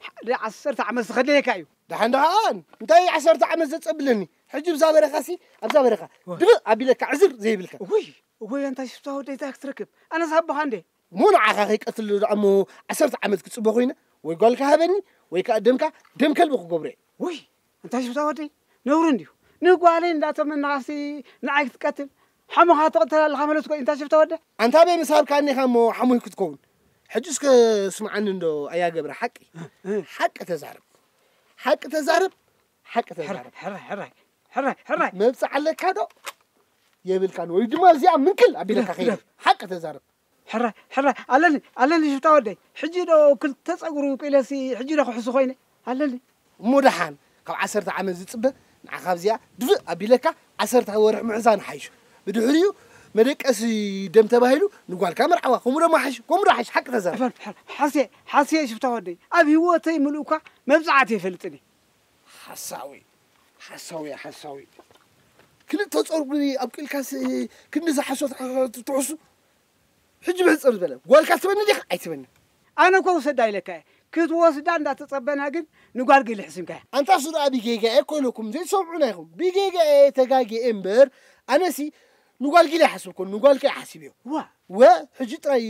ሓደ ዓሰርተ ዓመት ዝኸደየካ እዩ። ደሓን ደሓን፣ እንታይ ዓሰርተ ዓመት ዘጸብለኒ? ሕጂ ብዛ በረኻሲ፣ ኣብዛ በረኻ፣ ዋ። ድብቕ ኣቢለካ ዕዝር ዘይብልካ። እውይ፣ እውይ፣ ኣንታ ሽፍታ ወደይ እንታይ ክትረክብ? ኣነስ ኣቦኻ እንዴ? እሞ ንዓኻ ከይቀትል ዶ ደኣ እሞ ዓሰርተ ዓመት ክጽበ ኮይነ? ወይ ጓልካ ሃበኒ፣ ወይ ከኣ ደምካ ደም ከልቢ ክገብሮ እየ። ውይ፣ ኣንታ ሽፍታ ወደይ፣ ነውሪ እንድዩ። ንጓለይ እንዳተመናኻሲ ንዓይ ክትቀትል፣ ሓሞኻ ትቕተል ኣለኻ ማለት እኮ እዩ፣ ኣንታ ሽፍታ ወደይ። ኣንታ በይ ምስ ሃብካኒ ኢኻ እሞ ሓሞይ ክትከውን። ሕጂ እስከ ስምዓኒ እንዶ ኣያ ገብረ፣ ሓቂ፣ እ፣ እ። ሓቂ ተዛረብ። ሓቂ ተዛረብ፣ ሓቂ ተዛረብ። ሕራይ፣ ሕራይ፣ ሕራይ፣ ሕራይ፣ ሕራይ። መብጽዓ ኣለካ ዶ? የብልካን። ወይ ድማ እዚኣ ምንክል ኣቢለካ ግደፍ፣ ከይደ። ግደፍ። ሓቂ ተዛረብ። ሕራይ፣ ሕራይ፣ ኣለኒ፣ ኣለኒ ሽፍታ ወደይ። ሕጂ ዶ ክልተ ጸጉሪ ውቂለሲ፣ ሕጂ ዶ ክሕሱ ኮይነ? ኣለኒ። እሞ ደሓን፣ ካብ ዓሰርተ ዓመት ዝጽበ፣ ንዓኻ ኣብዚኣ ድፍእ ኣቢለካ፣ ዓሰርተ ወርሒ ምሕዛን ሓይሹ። ብድሕሪኡ፣ መደቀሲ ደም ተባሂሉ፣ ንጓልካ መርዓዋ። ከምኡ ደሞ ሓይሹ፣ ከምኡ ዶ ሓይሹ፣ ሓቂ ተዛረብ። ሕራይ፣ ሕራይ፣ ሓስየ፣ ሓስየ ሽፍታ ወደይ። ኣብ ህይወተይ ምሉእ እኳ መብጽዓት የፈልጥኒ። ሓሳዊ፣ ሓሳዊ፣ ሓሳዊ። ክልተ ጸጉሪ ኣብቂልካስ ክንዲ ዝሓሶት ትሕሱ? ሕጂ ብሕጽር ዝበለ፣ ጓልካ ትበኒ ዲኻ? ኣይትበኒ። ኣነ እኮ ውሰዳ ኢለካ እየ። ክትወስዳ እንዳተጸበና ግን ንጓል ገለ ሕሲምካያ። ኣንታ እሱ ደኣ ብጌጋኤ እኮ ኢለኩም ዘይትሰምዑና ኢኹም። ብጌጋኤ ተጋግየ እምበር፣ ኣነሲ ንጓል ጊለ ይሓስብ እኮ፣ ንጓልካ ይሓስብ እዮ። ዋ። ወ፣ ሕጂ ጥራይ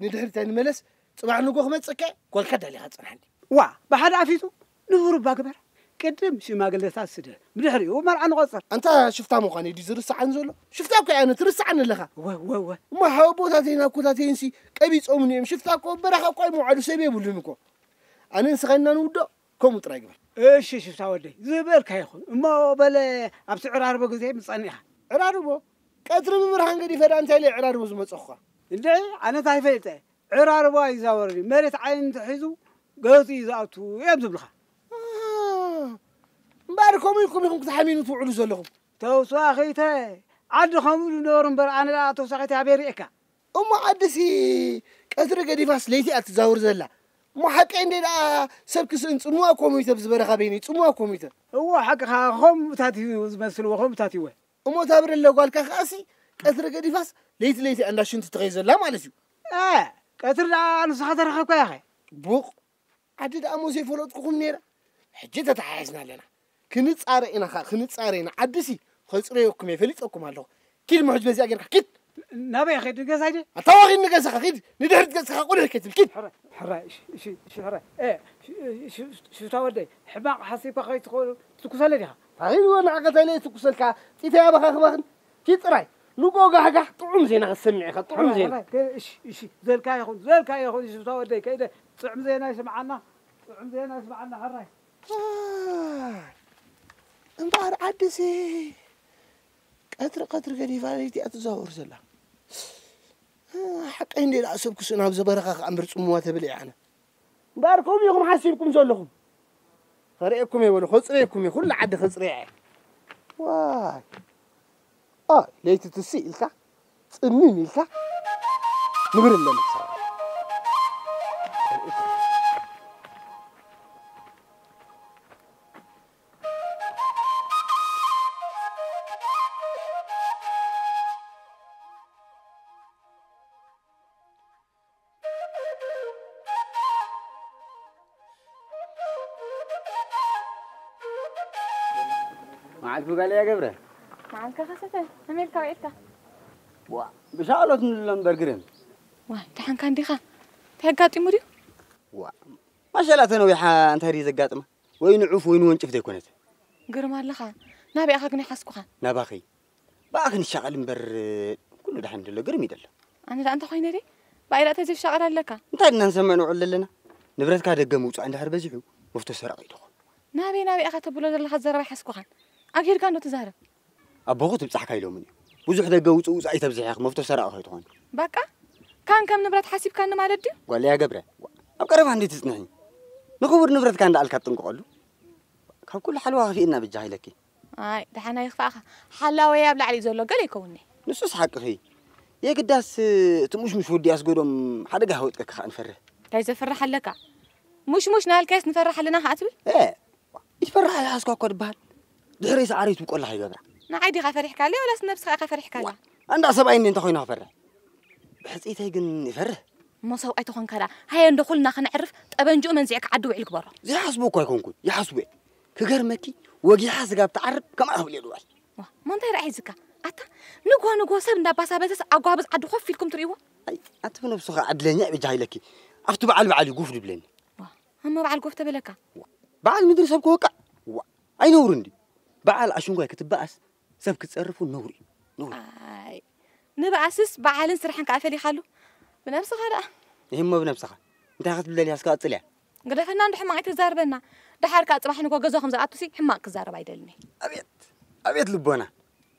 ንድሕሪት ኣይንመለስ፣ ጽባሕ ንጎ ክመጽእካ እየ፣ ጓልካ ዳሊኻ ጽንሓኒ። ዋ፣ ብሓደ ኣፊቱ ንቡር እባ ግበር። ቅድም ሽማግለታት ስደድ፣ ብድሕሪኡ መርዓ ንቆጽር። ኣንታ ሽፍታ ምዃነይ ድዩ ዝርስዓኒ ዘሎ? ሽፍታ እኮ እየ ኣነ፣ ትርስዓኒ ኣለኻ። ወ፣ ወ፣ ወ። እሞ ሓወቦታተይን ኣኮታተይንሲ ቀቢጾምኒ እዮም። ሽፍታ እኮ በረኻ እኮ ኣይምውዓሉ ሰብ የብሉን እኮ። ኣነ ንስኻ ኢና ንውድኦ፣ ከምኡ ጥራይ ግበር። እሺ ሽፍታ ወደይ፣ ዝበልካ ይኹን። እሞ በለ ኣብቲ ዕራርቦ ግዜ ምጸኒ ኢኻ። ዕራርቦ? ቀትሪ ብብርሃን ገዲፈ ደኣ እንታይ ኢለ ዕራርቦ ዝመጸኹኻ? እንድዒ፣ ኣነ እንታይ ፈልጠ? ዕራርቦ ኣይዛወርን እዩ። መሬት ዓይኒ እንተሒዙ ገጹ እዩ ዝኣቱ እዮም ዝብልኻ። ኣሃ። እምበኣር ከምኡ ኢልኩም ኢኹም ክትሓሚኑ ትውዕሉ ዘለኹም። ተውሳኺተ፣ ዓዲ ከምኡ ዶ ነበሩ እምበር ኣነ ደኣ ተውሳኺተ ኣበይ ሪኤካ? እሞ ዓድሲ ቀትሪ ገዲፋስ ለይቲ እያ ትዛወር ዘላ። እሞ ሓቀይ እንደ ደኣ ሰብ ክስእን ጽምዋ እኮ ሞይተ፣ ብዝበረኻ በይነይ ጽምዋ እኮ ሞይተ። እዎ ሓቅኻ፣ ከምኡታት እዩ ዝመስልዎ፣ ከምኡታት ይወ። እሞ እታ ብርለ ጓልካ ከኣሲ ቀትሪ ገዲፋስ ለይቲ ለይቲ እያ እንዳ ሽንቲ ትኸይድ ዘላ ማለት እዩ። እ፣ ቀትሪ ደኣ ንስኻ ተረኸብካያ ኸ? ቡቕ፣ ዓዲ ደኣ እሞ ዘይፈለጥኩኹም ነይረ። ሕጂ ተተሓሒዝና ኣለና። ክንጻረ ኢና ኸኣ፣ ክንጻረ ኢና። ዓድሲ ኸጽረየኩም እየ፣ ፈሊጠኩም ኣለኹ። ኪድ እሞ ሕጂ በዚኣ ጌርካ፣ ኪድ። ናበይ ኸይድ? ንገዛይ ድየ? ኣታ ዋኺድ ንገዛኻ፣ ኪድ። ንድሕሪት ገጽካ ቁልሕ ከይትብል፣ ኪድ። ሕራይ፣ ሕራይ፣ እሺ፣ እሺ፣ እሺ፣ ሕራይ። እ፣ ሽ-፣ ሽ-፣ ሽፍታ ወደይ፣ ሕማቕ ሓሲብካ ከይትኸውን ትኩሰለይ ዲኻ? ታኺድ ወ ንዓኻ እንታይ ኢለ ትኩሰልካ? ጢተይ ኣባኻ ክባኽን። ኪድ ጥራይ። ንጎ ጋሕጋሕ ጥዑም ዜና ክትሰምዕ ኢኻ፣ ጥዑም ሕራይ፣ ዜና። ሕራይ፣ ከ-፣ እሺ፣ እሺ፣ ዘልካ ይኹን፣ ዘልካ ይኹን፣ ሽፍታ ወደይ፣ ከይደ ጥዑም ዜና ይስምዓና፣ ጥዑም ዜና ይስምዓና፣ ሕራይ። ኣይ፣ እምበኣር ዓድሲ ቀትሪ ቀትሪ ገዲፋ ለይቲ እያ ትዛወር ዘላ። ሓቀይ እንደ ደኣ ሰብ ክስእን ኣብ ዘበረኻ ከኣ እምበር ጽምዋ ተብል እየ ኣነ። እምበኣር ከምኡ ኢኹም ሓሲብኩም ዘለኹም። ከርእየኩም እየ በሉ፣ ከጽርየኩም እየ፣ ኩሉ ዓዲ ከጽርያ እየ። ዋይ። ኣይ፣ ለይቲ ትስእ ኢልካ፣ ጽምም ኢልካ፣ ንብር ኣለኒ ክሳብ። መዓልቲ ጋለያ ገብረ። መዓልካ ከሰተ፣ ከመይ ኢልካ ውዒልካ? ዋ፣ ብሻቕሎት ንብሎ እምበር ግርም። ዋ፣ ደሓንካ እንዲኻ? እንታይ ኣጋጢሙ ድዩ? ዋ፣ ማሻላ ተነዊሓ እንታይ ድዩ ዘጋጥማ? ወይ ንዑፍ ወይ ንወንጭፍ ዘይኮነት። ግርም ኣለኻ። ናበይ ኢኻ ግን ይሓዝኩኻ? ናባኺ። ብኣኺ ንሻቐል እምበር ኩሉ ደሓን ደሎ፣ ግርም እዩ ደሎ። ኣነ ደኣ እንታይ ኮይነ ደይ? ብኣይ ደኣ ተዘይሻቐል ኣለካ? እንታይ ድና ንሰምዕ ንውዕል ዘለና? ንብረትካ ደገ ምውጻእ እንድሕር በዚሑ፣ መፍቶ ሰራቒ እዩ ደኾን። ናበይ ናበይ ኢኻ ተብሎ ዘለኻ ዘረባ ኣይሓዝኩኻን። ኣብ ሄድካ እንዶ ትዛረብ። ኣቦኹ ትብጻሕካ ኢሎምን እዩ። ብዙሕ ደገ ውጽእ ውጻእ ኣይተብዝሕ ኢኻ፣ መፍቶ ሰራቒ ከይትኾን። በቃ? ካን ከም ንብረት ሓሲብካኒ ማለት ድዩ? ጓለይ ኣገብረ፣ ኣብ ቀረባ እንዴት ትጽንሒ? ንኽቡር ንብረትካ እንዳኣልካ ትጥንቀቐሉ። ካብ ኩሉ ሓለዋ ከፊእና በጃኺ ኢለኪ። ኣይ፣ ደሓን ኣይኽፋእኻ። ሓላወይ ኣብ ላዕሊ እዩ ዘሎ፣ ገለ ይከውኒ። ንሱስ ሓቅኺ። የግዳስ እቲ ሙሽሙሽ ወዲ ኣስገዶም ሓደጋ ከውጥቀኪ ከኣ ንፈርህ። እንታይ ዘፍርሕ ኣለካ? ሙሽሙሽ ናልካስ ንፈርሕ ኣለና ከኣ ትብል? እ፣ ይትፈርሕ ኣይሓዝኳ እኳ ድበሃል። ድሕረይ ሰዓረይ ትብቆላ ከይገብራ። ንዓይ ዲኻ ፈሪሕካለይ ወላስ ንነብስኻ ኢኻ ፈሪሕካላ? ዋ፣ ኣንዳ ሰብኣይ እንደ እንታይ ኮይና ክፈርሕ? ብሕጽይተይ ግን ይፈርህ። እሞ ሰብኣይ ተኾንካ ደኣ፣ ሃየ እንዶ ኩልና ከነዕርፍ ጠበንጅኡ መንዚዕካ ዓዲ ውዒል ግበሮ። ዘይሓስቦ እኳ ኣይኮንኩን፣ ይሓስቦ እየ። ክገርመኪ፣ ወጊሓ ስጋብ ትዓርብ ከምኣ ክብል እየ ድውዕል። ዋ፣ እሞ እንታይ ደኣ ሒዝካ? ኣታ፣ ንግሆ ንግሆ ሰብ እንዳባሳበሰስ ኣጓብዝ ዓዲ ኮፍ ኢልኩም ትርእይዎ? ኣይ፣ ኣቲ ብነብስኻ ዕድለኛ እየ በጃኻ ኢለኪ። ኣብቲ በዓል በዓል እዩ ጉፍ ድብለኒ። ዋ፣ እሞ በዓል ጎፍ ተበለካ? በዓል ምድሪ ሰብ ክወቅዕ? ዋ፣ ኣይነውርን ድዩ? በዓል ኣሽንኳይ ክትበኣስ ሰብ ክትጸርፍ እውን ነውሪ እዩ። ነውሪ። ኣይ፣ ንበኣስስ በዓልን ስራሕን ከኣ ፈሊኻሉ። ብነብስኻ ደኣ። ይህሞ ብነብስኻ። እንታይ ክትብለልያ እስከ ቀጽልያ። ግደፈና እንዶ ሕማቕ ኣይተዛርበና። ደሓር ከኣ ጽባሕ ንግሆ ገዛኹም ዝኣቱሲ ሕማቕ ክዛረብ ኣይደልን እየ። ኣቤት፣ ኣቤት ልቦና።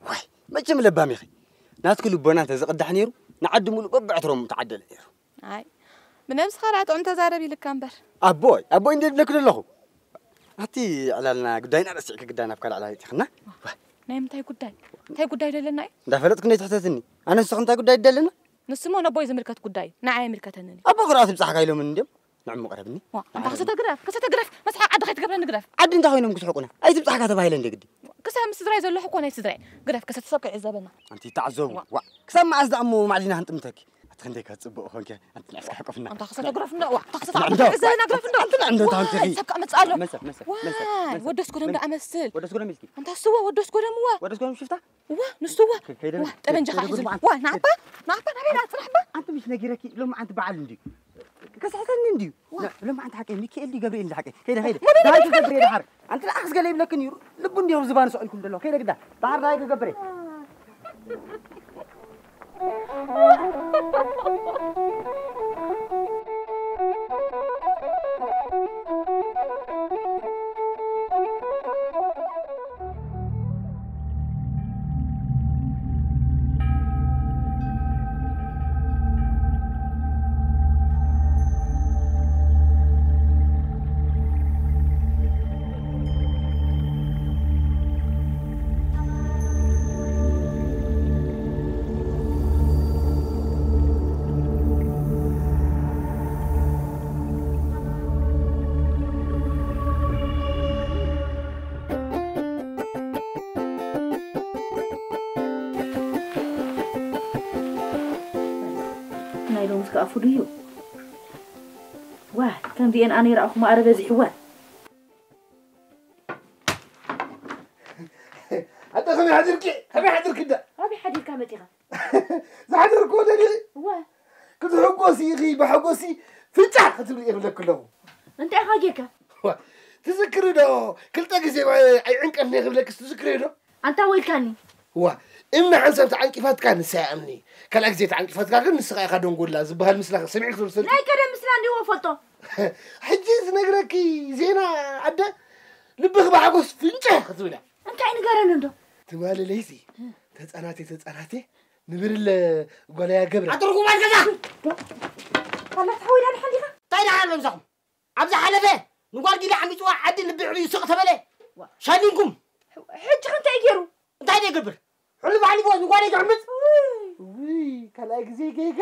ዋይ፣ መቸም ለባም ኢኺ። ናትኪ ልቦና እንተዝቕዳሕ ነይሩ፣ ንዓዲ ሙሉእ በብዕትሮም ተዓደለ ነይሩ። ኣይ፣ ብነብስኻ ደኣ ጥዑም ተዛረብ ኢልካ እምበር። ኣቦይ፣ ኣቦይ እንዴ ዝብለኪ ዘለኹ? ኣቲ ዕላልና ጉዳይና ረሲዕኪ ግዳ ናብ ካልእ ዕላል ይእቲኽና? ናይ ምንታይ ጉዳይ? እንታይ ጉዳይ ደለና እዩ? እንዳፈለጥኩ እንዴ ትሕተትኒ? ኣነ ንስኺ እንታይ ጉዳይ ደለና? ንሱ እሞ ነቦይ ዝምልከት ጉዳይ እዩ። ንዓይ ኣይምልከተንን እዩ። ኣቦ ክርኣ ትብጻሕካ ኢሎምኒ እንድዮም። ንዕሙ ቀረብኒ። ዋ፣ ኣንታ ክሰተ ግረፍ፣ ክሰተ ግረፍ፣ መስሓቅ ዓዲ ከይትገብረኒ ግረፍ። ዓዲ እንታይ ኮይኖም ክስሕቁና? ኣይትብጻሕካ ተባሂለ እንደ ግዲ። ክሳብ ምስ ስድራይ ዘለኹ እኮ ናይ ስድራይ። ግረፍ፣ ክሰተ ሰብ ከይዕዘበና። ኣንቲ ተዓዘቡ። ዋ። ክሳብ መዓስ ደኣ እሞ ማዕሊና ክንጥምተኪ? ኣቲ ክንደይ ከጽብቕ ኾንከ? ኣንቲ ንዕስካ ሕቆፍና። ኣንታ ክሰተ ግረፍ እንዶ፣ ዋ፣ ኣንታ ክሰተ ንዕም ዶ። ግረፍ ዘበና ግረፍ እንዶ። ኣንቲ ንዕም ዶ፣ ታንኪ። ዋይ፣ ሰብ ከኣ መጽእ ኣሎ። መሰ፣ መሰ፣ ዋ፣ መሰ፣ መሰ። ወደስ ጎደም ደኣ መስል። ወደስ ጎደም ኢልኪ? ኣንታ ስወ፣ ወደስ ጎደም እዋ። ወደስ ጎደም ሽፍታ? ዋ፣ ንሱ ዋ። ከ-፣ ከይደ ዋ፣ በል። ጠበንጃ ከይደ ኻሕ በል ዝብል። በል። ዋ፣ ንዓባ፣ ንዓባ፣ ናበይ ደኣ ጽናሕባ? ኣንቲ ምሽ ነጊረኪ፣ ሎሚ ዓንቲ በዓል እንድዩ። ከስሕተኒ እንድዩ። ዋ። ላ፣ ሎሚ ዓንቲ ሓቀይ፣ ሚካኤል ድዩ ገብርኤል እንዳ ሓቀይ? ከይደ፣ ከይደ። ወደ ደሃይ ቤት ከገብር እየ ደሓር። ኣንቲ ደኣ ክስገለ ይብለክን እዩ። ልቡ እንድዮም ዝባን ሰቂልኩም ዘለኹ። ከይደ ግዳ። ደሓር ደሃይ ክገብር እየ። ናይ ሎምስ ከኣ ፍሉይ እዩ። ዋይ፣ ከምዚኤን ኣነ ይረኣኹ ማዕረ በዚሕወን። ኣታ ከመይ ሓዲርኪ? ከመይ ሓዲርኪ እንዳ? ኣበይ ሓዲርካ መጺኻ? ዝሓደርክዎ ደሊኺ? እወ። ክትሕጎሲ ኢኺ፣ ብሓጎሲ ፍንጫሕ ክትብሊ እየ ክብለኪ ኣለኹ። እንታይ ኢኻ ጌርካ? ዋ፣ ትዝክሪ ዶ? ክልተ ግዜ ኣይዕንቀፍኒ ክብለኪ ትዝክሪ ዶ? ኣንታ ወይልካኒ። ዋ፣ እምኒ ሓንሳብ ተዓንቂፋትካ ንሳ እያ እምኒ። ካልኣይ ግዜ ተዓንቂፋትካ ግን ንስኻ ኢኻ ደንጎላ ዝበሃል ምስላ ሰሚዕኪ ትፈልጢ? ናይ ቀደም ምስላ እንዲዎ ፈልጦ። ሕጂ ዝነግረኪ ዜና ኣደ ልብኺ ብሓጎስ ፍንጭሕ ክትብል እያ። እንታይ ንገረኒ እንዶ? ትማሊ ለይቲ ተጻናቴ ተጻናቴ ንብርለ ጓለያ ገብረ። ኣጥርጉም ኣልገዛ! ኣላ ተሓዊላ ድሓን ዲኻ? እንታይ ደሓን ኣሎ ምሳኹም? ኣብ ዝሓለፈ ንጓል ጊዳ ዓሚፅዋ ዓዲ ልቢ ዕብዩ ስቕ ተበለ። ዋ። ሸኒንኩም። ሕ-፣ ሕጂ ከ እንታይ ገይሩ? እንታይ ደይ ገብር? ሕሉ ባሕሊ ቦስ ንጓል ይግዕምፅ። ውይ፣ ካልኣይ ግዜ ጌጋ።